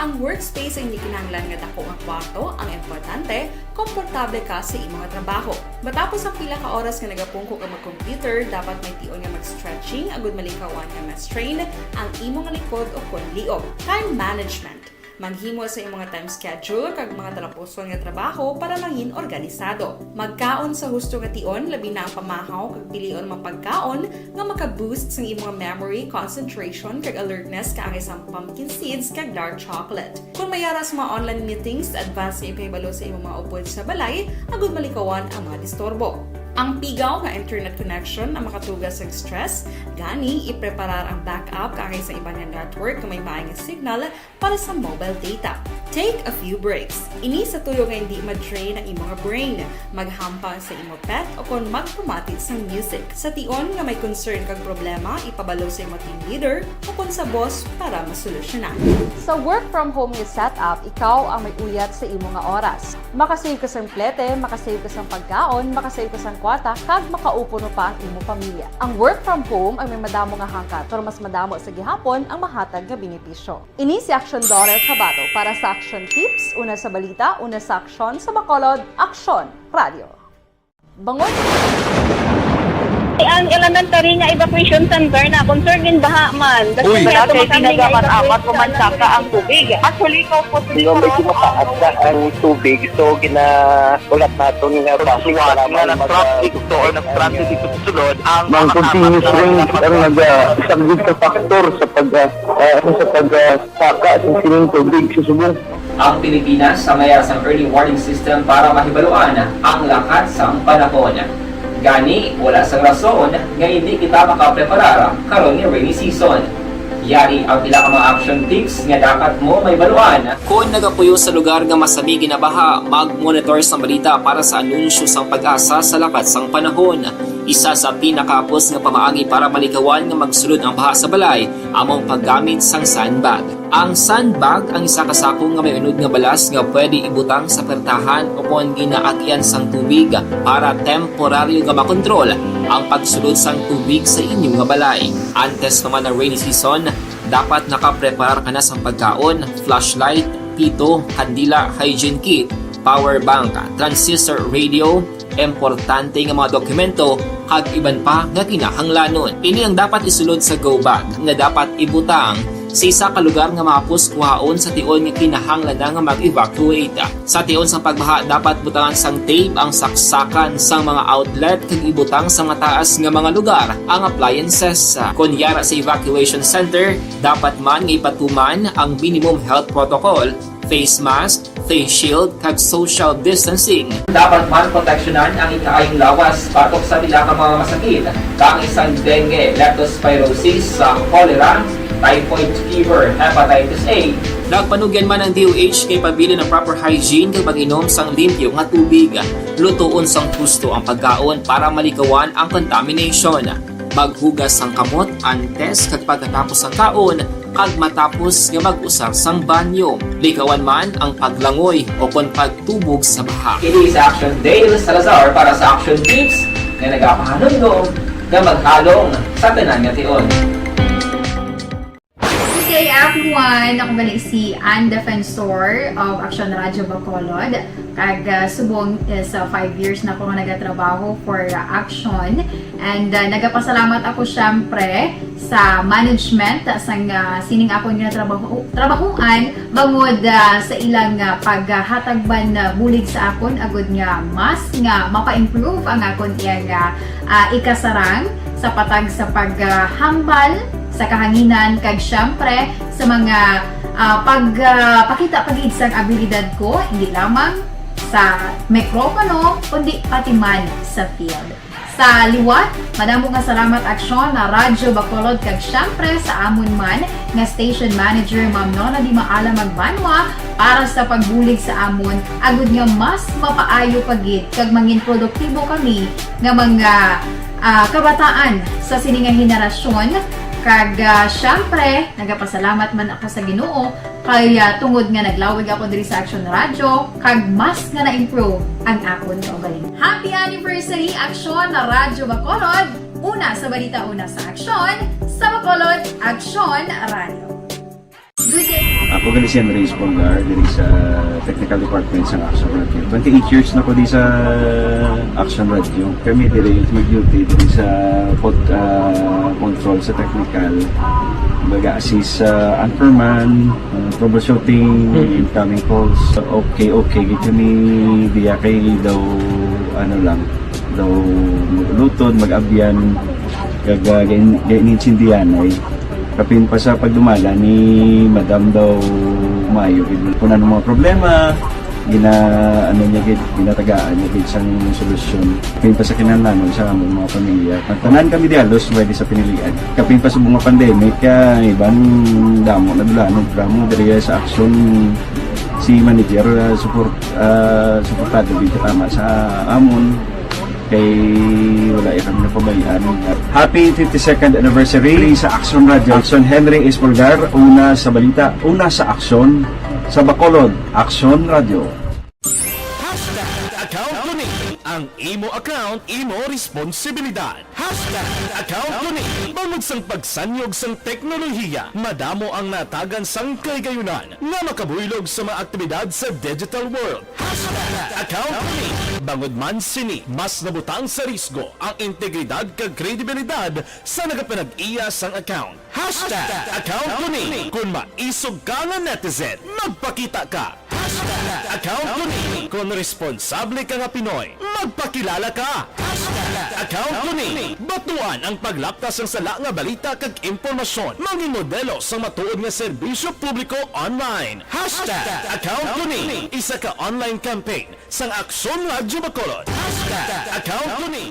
Ang workspace ay hindi kinahanglan nga dako nga kwarto, ang importante, komportable ka sa imo nga trabaho. Matapos ang pila ka oras nga nagapungko ka mag-computer, dapat may tion nga mag-stretching agud malikawan nga ma-strain ang imo nga likod o kon liog. Time management. Maghimo sa imo nga time schedule kag mga talapuson nga trabaho para mangin organisado. Magkaon sa husto nga tion, labi na ang pamahaw kag pilion mga pagkaon nga maka-boost sang imo nga memory, concentration, kag alertness kaangay sang pumpkin seeds kag dark chocolate. Kung may ara sa mga online meetings, advance nga ipahibalo sa imo mga upod sa balay agud malikawan ang mga disturbo. Ang pigaw nga internet connection ang makatuga sang stress, gani ipreparar ang backup kaangay sa iban nga network nga may maay nga signal para sa mobile data. Take a few breaks. Ini sa tuyo nga hindi ma-drain ang imo nga brain. Maghampang sa imo pet o kon magpamati sang music. Sa tion nga may concern kag problema, ipabalo sa imo team leader o kon sa boss para masolusyonan. Sa work from home nga setup, ikaw ang may uyat sa imo nga oras. Makasave ka sang plete, makasave ka sang pagkaon, makasave ka sang kwarta, kag makaupo pa ang imo pamilya. Ang work from home ay may madamo nga hangkat, pero mas madamo sa gihapon ang mahatag nga benepisyo. Ini si Aksyon Dorel Cabato para sa Action Tips, una sa balita, una sa aksyon, sa Bacolod, Aksyon Radio. Bangod. Ang elementary nga evacuation center na concern in baha man. Uy. Kaya tumakam nga tinaga man evacuation amat ko man saka ang tubig. Actually, ikaw po. Di ba, medyo mataas na ang tubig, so gina-, ulat naton nga bus, nga nag-traffic to or nag-transit dito sa sulod, ang mga continuous rain ang naga-, isa gid ka factor sa pag, ah, ah, ano, sa pag, ah, saka sa sining tubig sa subong. Ang Pilipinas sa mayara sang early warning system para mahibaluan ang lakat sang panahon. Gani, wala sang rason nga hindi kita makapreparar karon nga rainy season. Yari ang pila ka mga action tips nga dapat mo mahibaluan. Kon nagapuyo sa lugar nga masami ginabaha, mag-monitor sang balita para sa anunsyo sang PAGASA sa lakat sang panahon. Isa sa pinakahapos nga pamaagi para malikawan nga magsulod ang baha sa balay amo ang paggamit sang sandbag. Ang sandbag ang isa ka sako nga may unod nga balas nga pwede ibutang sa pertahan o kon ginaagyan sang tubig para temporaryo nga makontrol ang pagsulod sang tubig sa inyo nga balay. Antes pa man ang rainy season, dapat nakapreparar ka na sang pagkaon, flashlight, pito, kandila, hygiene kit, power bank, transistor radio, importante nga mga dokumento, kag iban pa nga kinahanglanon. Ini ang dapat isulod sa go bag nga dapat ibutang sa isa ka lugar nga mahapos kuhaon sa tion nga kinahanglan na nga mag-evacuate. Sa tion sang pagbaha, dapat butangan sang tape ang saksakan sang mga outlet kag ibutang sa mataas nga mga lugar ang appliances. Kon yara sa evacuation center, dapat man nga ipatuman ang minimum health protocol, face mask, face shield, kag social distancing. Dapat man proteksyonan ang ikaayong lawas batok sa pila ka mga masakit, kaangay sang dengue, leptospirosis, sa cholera, typhoid fever, hepatitis A. Nagpanugyan man ang D O H kay pabilin ang proper hygiene kag pag-inom sang limpyo nga tubig. Lutoon sang husto ang pagkaon para malikawan ang contamination. Maghugas sang kamot antes kag pagkatapos sang kaon, kag matapos nga mag-usar sang banyo. Likawan man ang paglangoy o kon pagtubog sa baha. Kini si Action Dale Salazar para sa Action Tips nga nagapahanumdom nga maghalong sa tanan nga tion. Good day, everyone! Ako gali si Ann Defensor of Action Radio Bacolod. Kag, ah, subong is, ah, five years na ko nga nagatrabaho for, ah, Action. And, ah, nagapasalamat ako, syempre, sa management, ah, sang, ah, sining akon nga trabaho, trabahuan, bangod, ah, sa ilang, ah, paghatag man, ah, bulig sa akon, agud nga mas nga mapa-improve ang akon iyang, ah, ah, ikasarang sa patag sa paghambal sa kahanginan, kag, syempre, sa mga, ah, pag, ah, pakita pa gid sang abilidad ko, hindi lamang sa mikropono, kundi pati man sa field. Sa liwat, madamo nga salamat, Aksyon na Radyo Bacolod, kag siyempre sa amon man nga station manager, Ma'am Nona Di Maala Magbanwa, para sa pagbulig sa amon, agud nga mas mapaayo pa gid kag mangin produktibo kami nga mga, ah, kabataan sa sini nga henerasyon. Kag, ah, siyempre, nagapasalamat man ako sa Ginoo kay, ah, tungod nga naglawig ako diri sa Action Radyo, kag mas nga na-improve ang akon kaugalingon. Happy anniversary, Action na Radyo Bacolod! Una sa balita, una sa aksyon, sa Bacolod, Action Radyo. Good day. Ako gali si Andres Polgar, diri sa Technical Department sa Action Radyo. Twenty-eight years na ko di sa Action Radyo. Kami diri mag-duty diri sa pod-, ah, control sa technical. Baga assist sa anchorman, ah, troubleshooting, Mm. incoming calls. Okay, okay, gid kami diya kay daw, ano lang, daw mag-ulutod, mag-abyan, kag, ah, gain-, gain-intindihan ay. Kapin pa sa pagdumala ni Madam daw maayo gid. Kung ano mga problema, gina-, ano niya gid, ginatagaan niya gid sang solusyon. Kapin pa sa kinahanglanon sa among mga pamilya. Ang tanan kami di halos pwede sa pinilian. Kapin pa sa mga pandemic, kaya iban damo na dulanon, drama diri sa action si manager, ah, support, ah, suportado gid katama sa amon. Kay wala ya kami napabayaan. Happy fifty-second anniversary sa Action Radio. Action Henry Espolgar, una sa balita, una sa aksyon, sa Bacolod, Action Radio. Hashtag account ko ni. Ang imo account, imo responsibilidad. Hashtag account ko ni. Bangod sang pagsanyog sang teknolohiya, madamo ang natagan sang kahigayunan nga makabuylog sa mga aktibidad sa digital world. Hashtag account ko ni. Bangod man sini, mas nabutang sa risgo ang integridad kag kredibilidad sa nagapanag-iya sang account. Hashtag account ko ni. Kon maisog ka nga netizen, magpakita ka. Hashtag account ko ni. Kon responsable ka nga Pinoy, magpakilala ka. Hashtag account ko ni. Batuan ang paglapta sang sala nga balita kag impormasyon. Mangin modelo sang matuod nga serbisyo publiko online. Hashtag account ko ni. Isa ka online campaign sang Aksyon Radyo Bacolod. Hashtag account ko ni.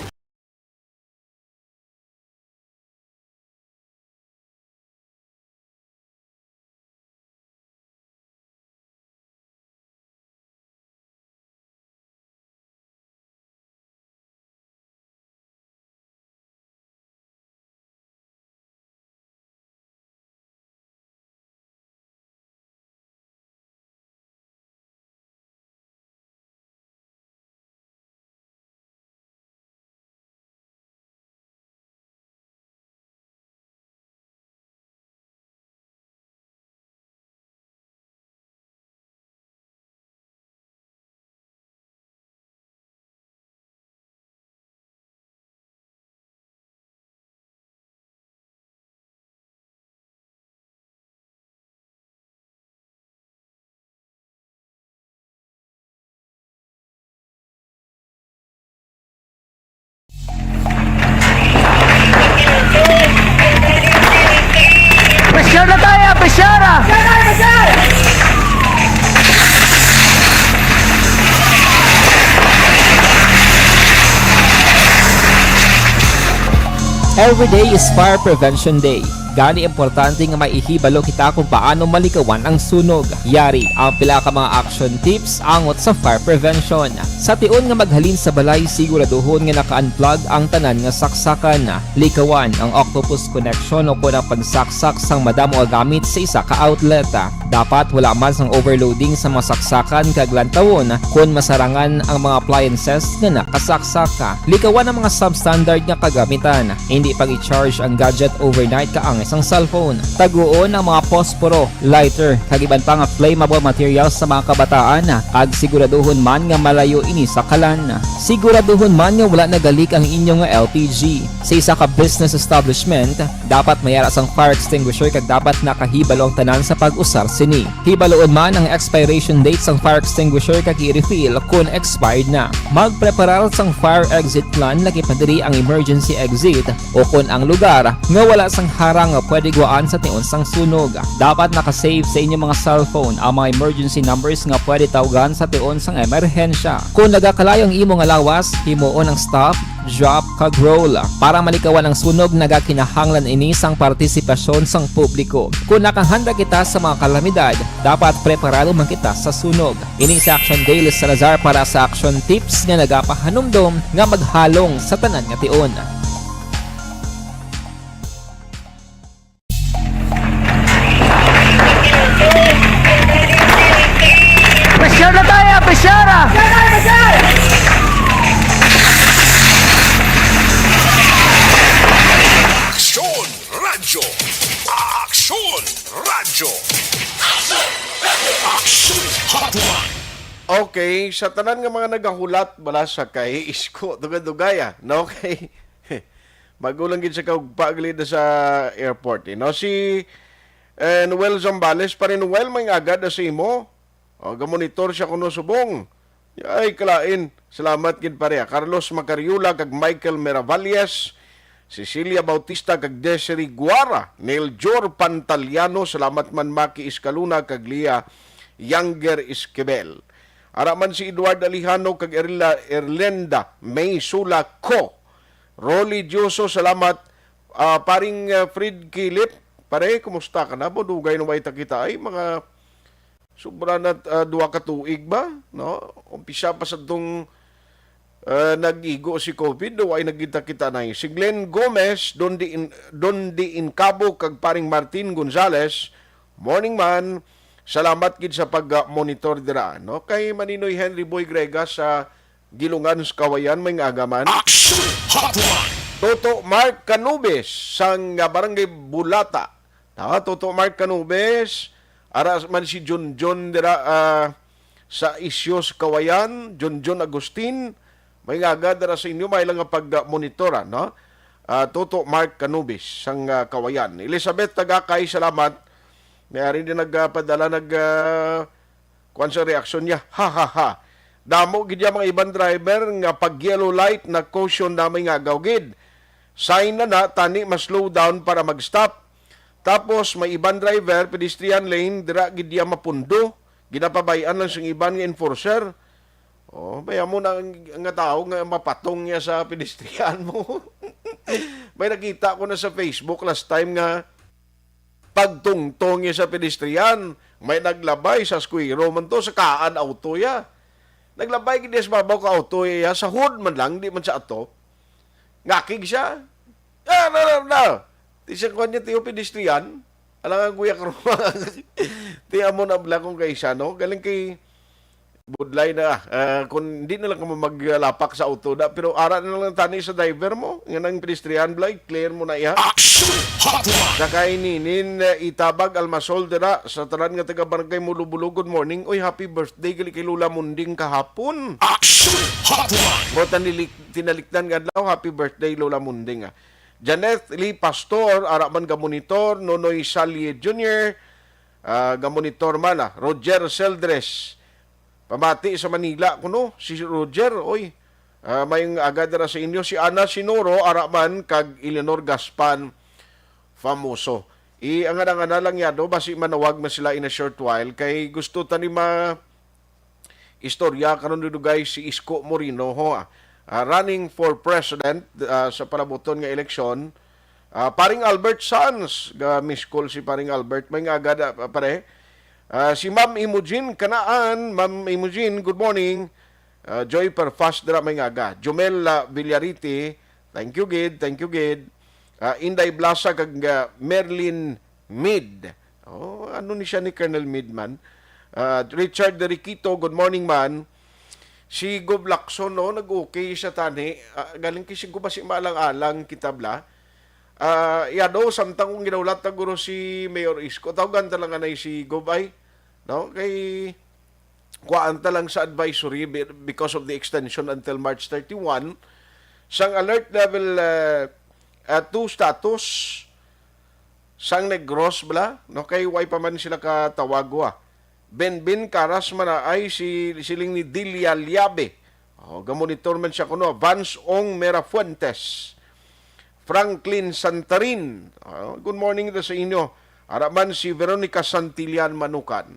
Every day is Fire Prevention Day. Gani importante nga maihibalo kita kung paano malikawan ang sunog. Yari ang pila ka mga action tips angot sa fire prevention. Sa tion nga maghalin sa balay, siguraduhon nga naka-unplug ang tanan nga saksakan. Likawan ang octopus connection o kon ang pagsaksak sang madamo nga gamit sa isa ka outlet. Dapat wala man sang overloading sa mga saksakan kag lantawon kon masarangan ang mga appliances nga nakasaksak. Likawan ang mga substandard nga kagamitan. Hindi pag-i-charge ang gadget overnight kaangay sang cellphone. Taguon ang mga posporo, lighter, kag iban pa nga flammable materials sa mga kabataan, kag siguraduhon man nga malayo ini sa kalan. Siguraduhon man nga wala nagalik ang inyo nga L P G. Sa isa ka business establishment, dapat may ara sang fire extinguisher kag dapat nakahibalo ang tanan sa pag-usar sini. Hibaloon man ang expiration date sang fire extinguisher kag i-refill kon expired na. Magpreparar sang fire exit plan, lagi pa diri ang emergency exit, o kon ang lugar nga wala sang harang nga pwede guwaan sa tion sang sunog. Dapat naka-save sa inyong mga cellphone ang mga emergency numbers nga pwede tawgan sa tion sang emerhensya. Kon nagakalayo ang imo nga lawas, himuon ang stop, drop, kag roll. Para malikawan ang sunog, nagakinahanglan ini sang partisipasyon sang publiko. Kon nakahanda kita sa mga kalamidad, dapat preparado man kita sa sunog. Ini si Action Daily Salazar para sa Action Tips nga nagapahanumdom nga maghalong sa tanan nga tion. Pressure na tayo, pressure! Aksyon! Radyo. Aksyon! Radyo. Aksyon Hotline. Okay, sa tanan nga mga nagahulat bala sa kay Isko, dugay-dugay, ah, no? Okay. Bago lang gid sa kaugpa, gali na sa airport, eh, no? Si, eh, Noel Zambales, pa rin Noel, may agad na sa imo. O, gamonitor siya kuno subong. Ay, kalain. Salamat gid, pare, ah. Carlos Macariola kag Michael Miravalles, Cecilia Bautista kag Desiree Guara, Neljor Pantaliano, salamat man, Maki Escaluna kag Lia Younger Esquivel. Ara man si Edward Alejano kag Erla-, Erlenda May Sula Co. Rolly Dioso, salamat. Ah, paring, ah, Fred Kilip, pare, kumusta ka na? Madugay na way ta kita ay mga sobra na, ah, duha ka tuig ba, no? Umpisa pa sa tong, ah, nag-igo si COVID, way nagkita-kita na. Si Glenn Gomez, Don Di In-, Don Di Incabo, kag paring Martin Gonzales, morning man. Salamat gid sa pag-monitor dira, no? Kay Maninoy Henry Boy Grega sa Gilungan sa Kawayan, may nga agaman. Action Hotline. Toto Mark Canubes sang, ah, Barangay Bulata. Ah, Toto Mark Canubes, ara man si Junjun dira, ah, sa Isyo sa Kawayan, Junjun Agustin, may nga aga dira sa inyo, may lang nga pag-monitora, no? Ah, Toto Mark Canubes sang, ah, Kawayan. Elizabeth Tagakay, salamat. May ari din nagpadala, nag, ah, kuwan sa reaksyon niya. Ha, ha, ha. Damo gid ya mga iban driver nga pag yellow light na caution na may nga agaw gid. Sign na na, tani ma-slow down para mag-stop. Tapos may iban driver, pedestrian lane, dira gid ya mapundo. Ginapabay-an lang sing iban nga enforcer. Oh, may amo na ang, nga tao nga mapatong niya sa pedestrian mo. May nakita ko na sa Facebook last time nga pagtungtong niya sa pedestrian, may naglabay sa squiro man to, sa kaan auto ya. Naglabay gid sa babaw ka auto ya, sa hood man lang, di man sa atop. Ngakig siya. Ah, no, no, no. Ti siya kuwan niya, tiyo pedestrian. Alang ang kuya karuma. Ti amo na bala kung kay siya, no? Galing kay Budlay na, ah, kung di na lang kamo maglapak sa auto da, pero ara na lang tani sa driver mo, nga nang pedestrian, Blay, clear mo na iya. Action Hotline. Sa kay Ninin, eh, Itabag, Almasol, dira, sa tanan nga taga Barangay Mulubulog, good morning. Uy, happy birthday, gali kay Lola Munding kahapon. Action Hotline. Mo tanilik-, tinalikdan nga adlaw, happy birthday, Lola Munding, ah. Janeth Lee Pastor, ara man ga monitor, Nonoy Salye Junior, ah, ga monitor man, ah. Roger Seldres, pamati sa Manila kuno si Roger, oy. Ah, may aga dira sa inyo si Ana Sinoro, ara man kag Eleanor Gaspan Famoso. I ang ana lang yado, basi manawag man sila in a short while kay gusto tani ma istorya karon dudugay si Isko Moreno, ho, ah. ah, running for president, ah, sa palabuton nga eleksyon. Ah, Paring Albert Sanz, ga-miss call si Paring Albert. Maayong aga, da-, pare. Ah, si Ma'am Imogen Kanaan, Ma'am Imogen, good morning. Ah, Joy Perfas dira, maayong aga. Jomel, ah, Villariti, thank you gid, thank you gid. Ah, Inday Blasa kag, ah, Merlin Mid. Oh, ano ni siya ni Colonel Mid man? Ah, Richard Deriquito, good morning man. Si Gov Lacson, no, nag-okay sa tani. Ah, galing kay si Gov, basi maalang-alang kita bala. Ah, iya daw, samtang kung ginaulat na guro si Mayor Isko, tawagan ta lang anay si Gov ay, no? Kay kuhaan ta lang sa advisory be-, because of the extension until March thirty-one sang alert level, ah, ah, two status sang Negros bala, no? Kay way pa man sila katawag, wa. Benbin Karas Manaay, si, siling ni Delia Liabe. Oh, gamonitor man siya kuno. Vance Ong Mera Fuentes. Franklin Santarin. Oh, good morning daw sa inyo. Ara man si Veronica Santillan Manukan.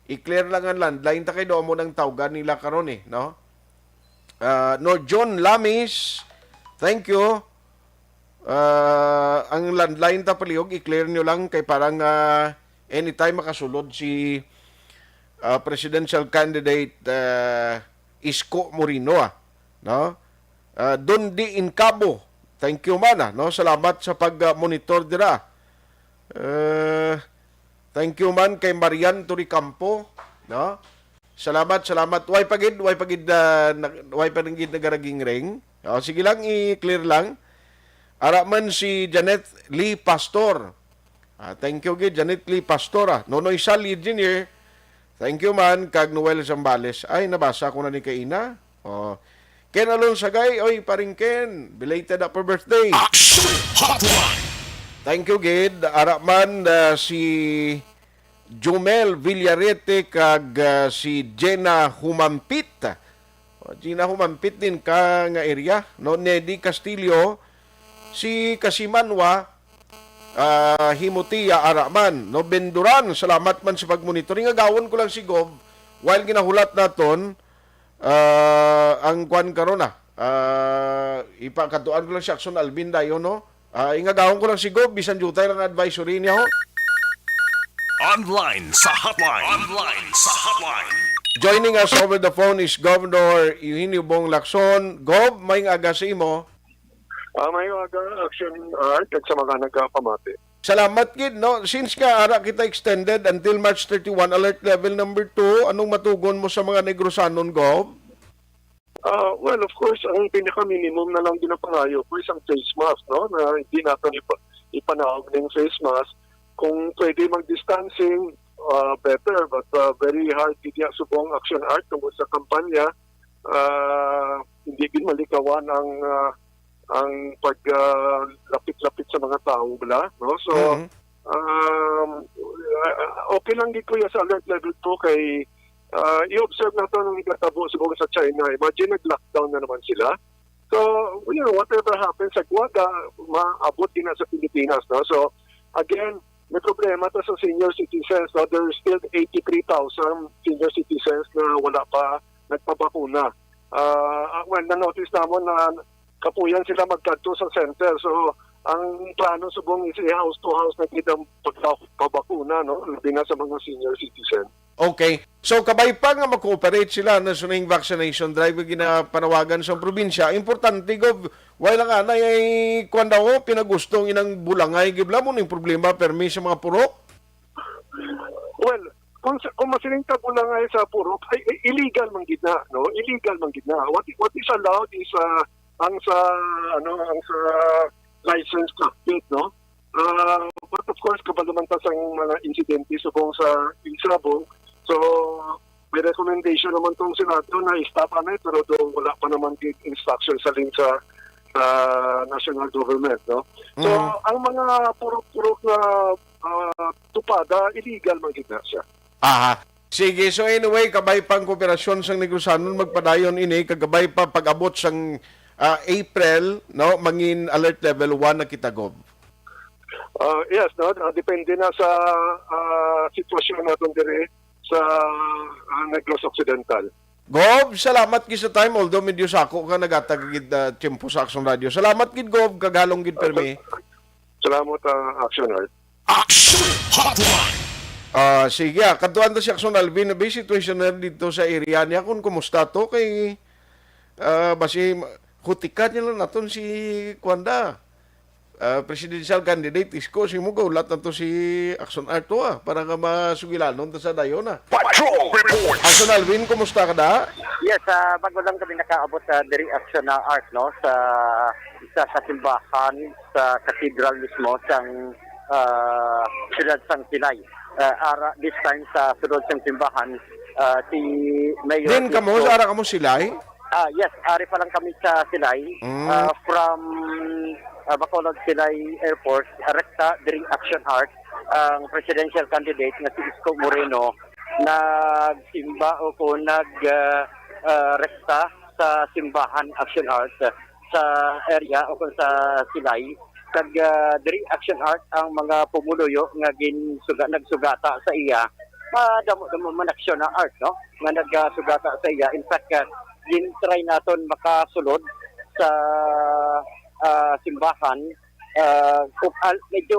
I-clear lang ang landline ta kay do mo nang tawgan nila karon eh, no? Ah, no, John Lamis, thank you. Ah, ang landline ta palihog, i-clear nyo lang kay parang, ah, anytime makasulod si, ah, presidential candidate, ah, Isko Moreno, ah, no? Ah, Dondi Incabo, thank you man, ah, no? Salamat sa pag, ah, monitor dira. Ah, thank you man kay Marian Turicampo, no? Salamat, salamat. Way pa gid, way pa gid, ah, nag-, way pa gid nagaragingring. O, sige lang, i-clear lang. Ara man si Janet Lee Pastor. Ah, thank you gid, Janet Lee Pastor, ah. Nonoy Sally Junior, thank you man. Kag Noel Zambales. Ay, nabasa ko na ni kaina. Oh. Ken Alonsagay, oy, paring Ken, belated happy birthday. Action Hotline. Thank you gid. Ara man, ah, si Jomel Villarete kag, ah, si Jenna Humampit. O, Gina, humampit din ka nga area, no? Nedi Castillo, si Kasimanwa, ah, Himotia Araman, no? Benduran, salamat man sa pagmonitor. Ingagawon ko lang si Gov, while ginahulat naton, ah, ang kwan karon na. Ah, ipakatuan ko lang si Action Alvin dayon, no? Ah, ingagawon ko lang si Gov, bisan jutay lang advisory niya, ho. Online sa hotline. Online sa hotline. Joining us over the phone is Governor Eugenio Bong Lacson. Gov, maayong aga sa imo. Ah, maayong aga, Action Art, kag sa mga nagapamati. Salamat gid, no? Since nga ara kita extended until March thirty-one, alert level number two, anong matugon mo sa mga Negrosanon, Gov? Ah, well, of course, ang pinaka-minimum na lang ginapangayo ko is ang face mask, no? Na hindi natin ipa-, ipanaog ning face mask. Kung pwede mag-distancing, ah, better, but, ah, very hard gid niya subong Action Art tungod sa kampanya. Ah, hindi gid malikawan ang, ah, ang pag, ah, lapit-lapit sa mga tao bala, no? So, Mhm. um, ah, okay lang gid, kuya, sa alert level two kay, ah, i-observe nato ang nagkatabo subong sa China. Imagine, nag-lockdown na naman sila. So, you know, whatever happens sa Guaga, maabot din na sa Pilipinas, no? So, again, may problema to sa senior citizens, no? There's still eighty-three thousand senior citizens na wala pa nagpabakuna. Ah, ah, well, na-notice namon na kapuyan sila magkadto sa center. So, ang plano subong is i-house to house na gid ang pagpabakuna, no? Labi na sa mga senior citizen. Okay. So, kabay pa nga mag-cooperate sila na suning vaccination drive nga ginapanawagan sa probinsya. Importante, Gov, wala lang anay ay kwan daw, pinagustong inang bulangay, gibla mo ning problema, permi sa mga purok? Well, kung, sa- kung masiling ka bulangay sa purok, ay, ay, illegal man gid na, no? Illegal man gid na. What, what is allowed is, ah, ang sa, ano, ang sa license traffic, no? Ah, but of course, kabalo man ta sang mga insidente subong sa Isabong. So, may recommendation naman tong Senado na i-stop anay, pero do wala pa naman gid instruction sa lin sa, sa national government, no? So, Mm. ang mga purok-purok na, ah, tupada, illegal man gid na siya. Aha. Sige, so anyway, kabay pang kooperasyon sang Negrosanon magpadayon ini, kag kabay pa pag-abot sang, ah, April, no, mangin alert level one na kita, Gov. Ah, yes, no? Ah, depende na sa, ah, sitwasyon naton diri sa, ah, Negros Occidental. Gov, salamat gid sa time, although medyo sako ka nagatag gid, ah, tiyempo sa Aksyon Radio. Salamat gid, Gov, kag halong gid permi. Salamat, ah, Action Art. Action Hotline. Ah, sige, ah, kadtuan ta si Aksyon Alvin, may situation na dito sa area niya kung kumusta to kay, ah, basi hutikan niya lang naton si Kwanda. Ah, presidential candidate, isko, si mo gaulat na to si Action Art to, ah, para nga masugilanon ta sa dayon, ah. Patrol Report. Action Alvin, kumusta ka da? Yes, ah, bago lang kami nakaabot sa diri Action na Art, no, sa isa sa simbahan sa cathedral mismo sang ah, siyudad sang Silay. Ah, ara this time sa sulod sang simbahan, ah, si Mayor Din kamo, Isko- sa ara kamo Silay? Ah, yes, ari pa lang kami sa Silay. Mm. Ah, from ah, Bacolod Silay Airport, rekta diri Action Art ang presidential candidate nga si Isko Moreno nagsimba o kung nag ah, ah, rekta sa simbahan Action Art sa area o kung sa Silay. Kag ah, diri Action Art ang mga pumuluyo nga ginsuga nagsugata sa iya. Madamo-damo man Action Art, no, nga nagsugata sa iya. In fact, ah, gin-try naton makasulod sa ah, simbahan. Ah, kung al- medyo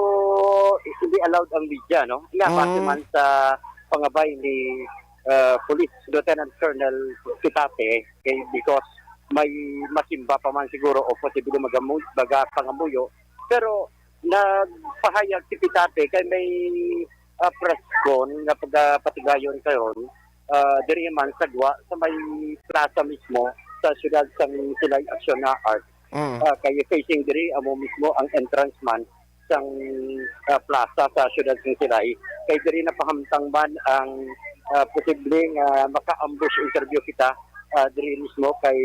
hindi allowed ang media, no? Nga base Mm. man sa pangabay ni ah, Police Lieutenant Colonel Pitate, kay, because may masimba pa man siguro o posible magamu- magapangamuyo. Pero nagpahayag si Pitate kay may ah, press con nga pagapatigayon karon, ah, diri man sa Gwa, sa may plaza mismo sa siyudad sang Silay Action na Art. Mm. Ah, kay facing diri amo mismo ang entrance man sang ah, plaza sa siyudad sang Silay. Kay diri napahamtang man ang ah, posible nga maka-ambush interview kita ah, diri mismo kay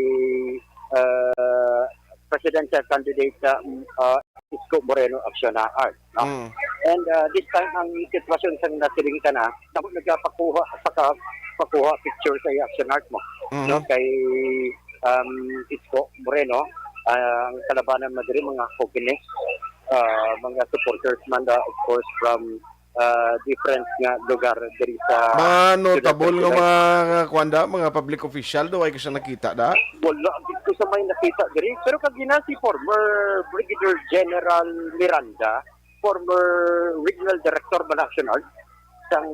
ah, presidential candidate sa ah, Isko Moreno Action na Art, no? Mm. And ah, this time ang sitwasyon sang nasiling ka na, namo nagapakuha paka, pakuha picture sa Action Art mo, Mhm. no? Kay um, Isko Moreno, ah, ang kalabanan mo diri mga Coquines, ah, mga supporters man da, of course, from ah, different nga lugar diri sa Mga notable Silay. Nga mga kwanda, mga public official, do ay ka sa nakita da? Wala dito sa may nakita diri. Pero kagina si former Brigadier General Miranda, former Regional Director Balaction Art, sang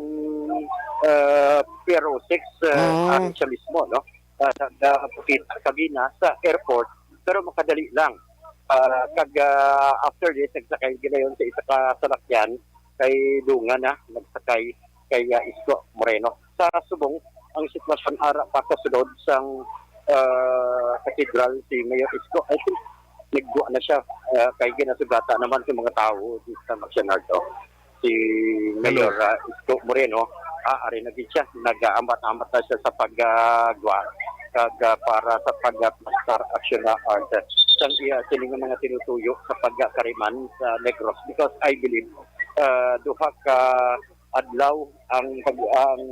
uh, P R O six, uh, Mm. ari siya mismo, no? Uh, nagpakita kagina sa airport, pero makadali lang. Ah, kag ah, after this, nagsakay gilayon sa isa ka salakyan kay dungan na nagsakay kay ah, Isko Moreno. Sa subong, ang sitwasyon ara pa kasulod sang ah, katedral si Mayor Isko. I think nagwa na siya ah, kay ginasugata naman sa mga tao di sa Marcianardo. Si Mayor ah, Isko Moreno, ah, ari na gid siya. Nag-aambat-ambat na siya sa pagwa kag ah, para sa pagplastar action na art. Sang iya sini nga mga tinutuyo sa pagkariman sa Negros, because I believe ah, duha ka adlaw ang pag ang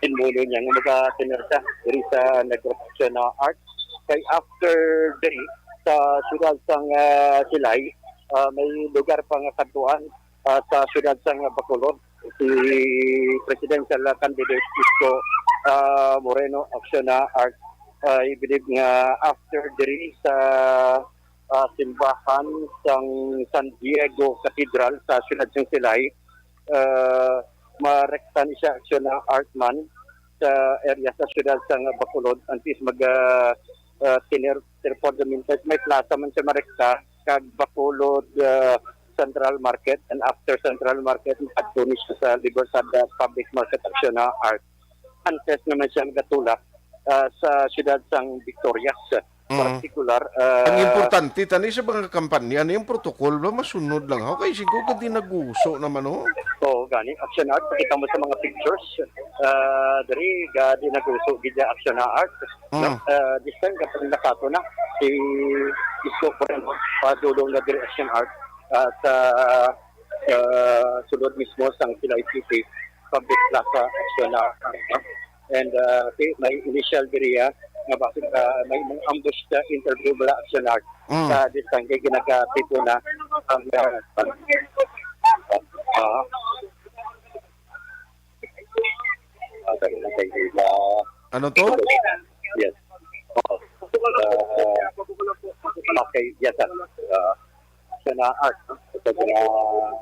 pinmulo niya nga magatinersa diri sa Negros Action na Art. Kay after diri sa siyudad sang ah, Silay, ah, may lugar pa nga kadtuan ah, sa siyudad sang Bacolod, si presidential candidate Isko ah, Moreno Action na Art. I believe nga after diri sa ah, simbahan sang San Diego Cathedral sa siyudad sang Silay, ah, marekta ni siya Action na Art man sa area sa siyudad sang Bacolod, antes mag ah, ah, tiner- Therefore, the meantime, may plaza man siya marekta kag Bacolod ah, Central Market, and after Central Market, adto ni siya sa Libertad ah, Public Market Action na Art. Antes naman siya magatulak ah, sa siyudad sang Victorias. Mm. Partikular, ah, Ang importante tani sa mga kampanya ni ang protocol ba masunod lang ha, kay siguro ka di naguso naman, oh. Oo, gani. Action art, pakita mo sa mga pictures. Ah, diri, ga, di naguso gid ang action art. No? Mm. Ah, this time, kapag nakato na, si Isko Moreno, padulong na diri action art ah, sa ah, sulod mismo sang Silay City Public Plaza action art. No? And ah, si, may initial diri ah, nga bakit ah, may mga ambush sa interview bala action art. Mm. Sa this time, kay ginagatipo na ang ah, ah, ah, dali na kay Viva. Ano to? Yes. Oo. Uh, okay, yes, sir. Uh, Action na Art. Ito na.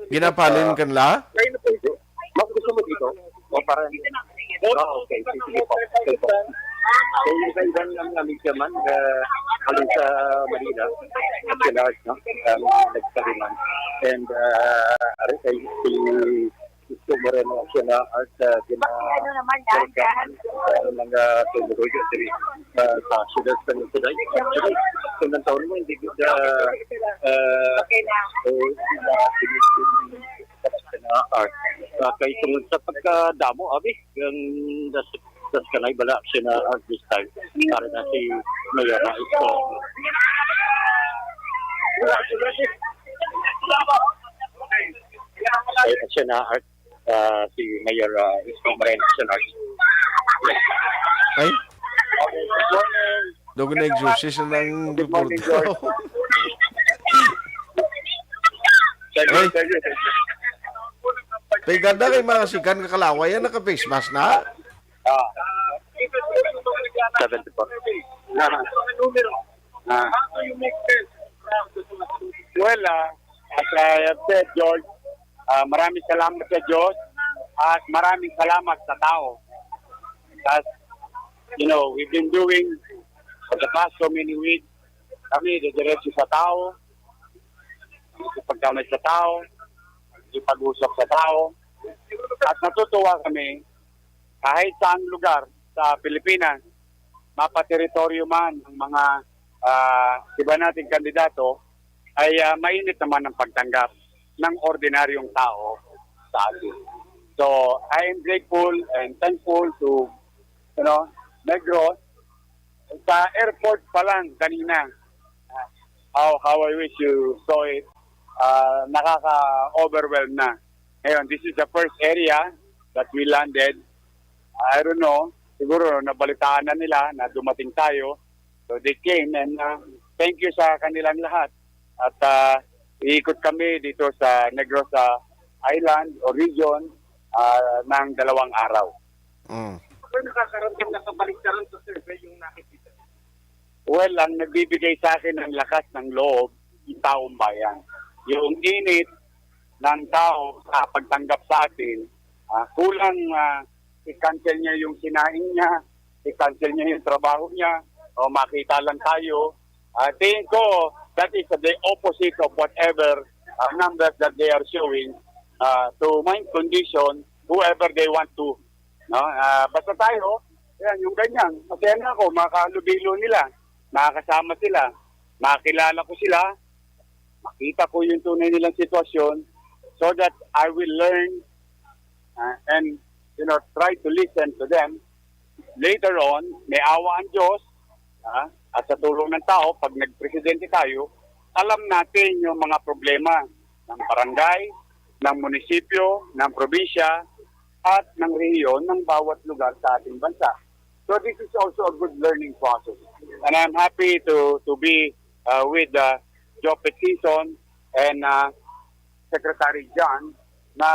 Ginapalin kanla? Mas gusto mo dito? O para... Oh, okay. Sige po. Sige po. So, yung kaiban lang na media man, uh, alin sa Manila, Action Art, no? Um, nagsabi man. And, uh, ari kay si Isko Moreno, Action Art, uh, gina- Ano naman yan, yan? Ang mga tumuloy diri, uh, sa siyudad sa Nagsaday. Kung ang taon mo, hindi ko sa, uh, Okay na. o, na art. Uh, kay tungod sa pagkadamo, abi, ang das das kanay bala siya na art this time. Para na si Mayor na ito. Kay siya na art, uh, si Mayor uh, Isko Moreno siya na art. Ay? Doon na exorcist na ng Good morning, deporte. George. Thank you, Ay. Thank you, thank you. Kay ganda kay mga sikan kakalaway yan, naka-face mask na. Ah. Seventy-four. Ah. Ah. Well, ah, as I have said, George, ah, maraming salamat sa Diyos at maraming salamat sa tao. As you know, we've been doing for the past so many weeks, kami didiretso sa tao, pagkamay sa tao, pag-usap sa tao. At natutuwa kami kahit saang lugar sa Pilipinas, mapateritoryo man ang mga, ah, iba nating kandidato, ay, ah, mainit naman ang pagtanggap ng ordinaryong tao sa atin. So, I am grateful and thankful to, you know, Negros. Sa airport pa lang kanina, ah, how, how I wish you saw it, ah, nakaka-overwhelm na. Ngayon, this is the first area that we landed. I don't know, siguro nabalitaan na nila na dumating tayo. So they came and, uh, thank you sa kanilang lahat. At, uh, iikot kami dito sa Negros, uh, Island o region, uh, ng dalawang araw. Mm. Sir, nakakaramdam na kabaliktaran sa survey yung nakikita? Well, ang nagbibigay sa akin ng lakas ng loob, yung taong bayan. Yung init ng tao sa pagtanggap sa atin, ah, kulang, ah, i-cancel niya yung sinaing niya, i-cancel niya yung trabaho niya, o makita lang tayo. Ah, tingin ko, that is the opposite of whatever, ah, numbers that they are showing, ah, to my condition, whoever they want to. No? Ah, basta tayo, yan, yung ganyan. Masaya na ako, makahalubilo nila, makakasama sila, makakilala ko sila, makita ko yung tunay nilang sitwasyon, so that I will learn, ah, and, you know, try to listen to them. Later on, may awa ang Diyos, ah, at sa tulong ng tao, pag nagpresidente tayo, alam natin yung mga problema ng barangay, ng munisipyo, ng probinsya, at ng rehiyon ng bawat lugar sa ating bansa. So this is also a good learning process. And I'm happy to to be, uh, with, uh, Joe Petition and, uh, Secretary John, na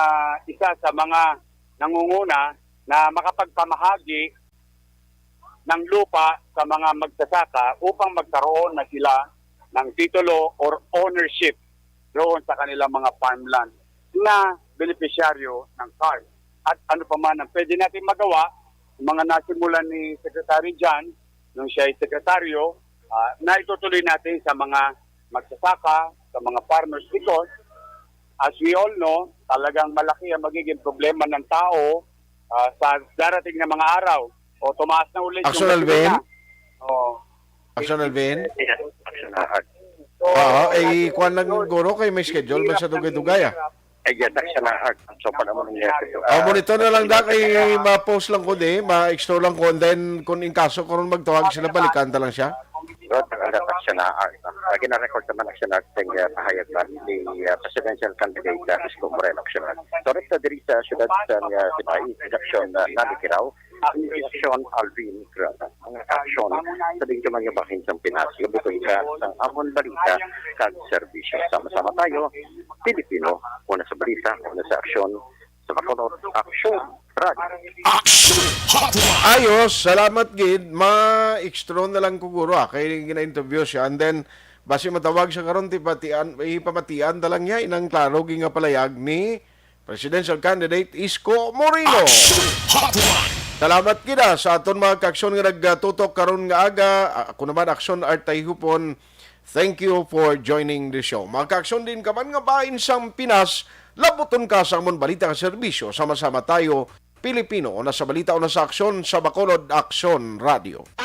isa sa mga nangunguna na makapagpamahagi ng lupa sa mga magsasaka upang magkaroon na sila ng titulo or ownership doon sa kanilang mga farmland na benepisyaryo ng CARD. At ano pa man ang pwede natin magawa, mga nasimulan ni Secretary John nung siya ay sekretaryo, ah, na itutuloy natin sa mga magsasaka, sa mga farmers, because as we all know, talagang malaki ang magiging problema ng tao, ah, sa darating na mga araw. O tumaas na ulit Action, yung Alvin? gasolina. Oh. Action, Alvin? Yes, action na hard. Oo, eh, kuwan lang guro kay may schedule man sa dugay-dugay, ah. Eh, yes, action na hard. So, pa naman niya. Oh, monitor na lang da kay ma-post lang ko di, ma-explore lang ko, and then kung in kaso karon magtawag sila, balikan ta lang siya. Rod, ang action na hard. Lagi na record naman action na hard. Ting, uh, pahayag ba ni, uh, presidential candidate, uh, Isko Moreno, action na hard. So, rito diri sa syudad sa, uh, Sibay, action na nalikiraw. Ang action, Alvin Grab. Mga action sa dito man yung bahin sa Pinas. Yung butong ka sa amon balita kag serbisyo. Sama-sama tayo, Pilipino. Una sa balita, una sa aksyon, sa Bacolod, aksyon. Action Hotline. Ayos, salamat gid. Ma-extra na lang ko guro, ah, kay gina-interview siya. And then, basi matawag siya karon, ti patian, ipamatian ta lang niya inang klaro gid nga palayag ni presidential candidate Isko Moreno. Action Hotline. Salamat gid, ah, sa aton mga kaaksyon nga nagtutok karon nga aga. Ah, ako naman, Action Art Tayhupon. Thank you for joining the show. Mga kaaksyon, diin ka man nga bahin sang Pinas, labuton ka sa amon balita nga serbisyo. Sama-sama tayo, Pilipino, una sa balita, una sa aksyon, sa Bacolod Aksyon Radio.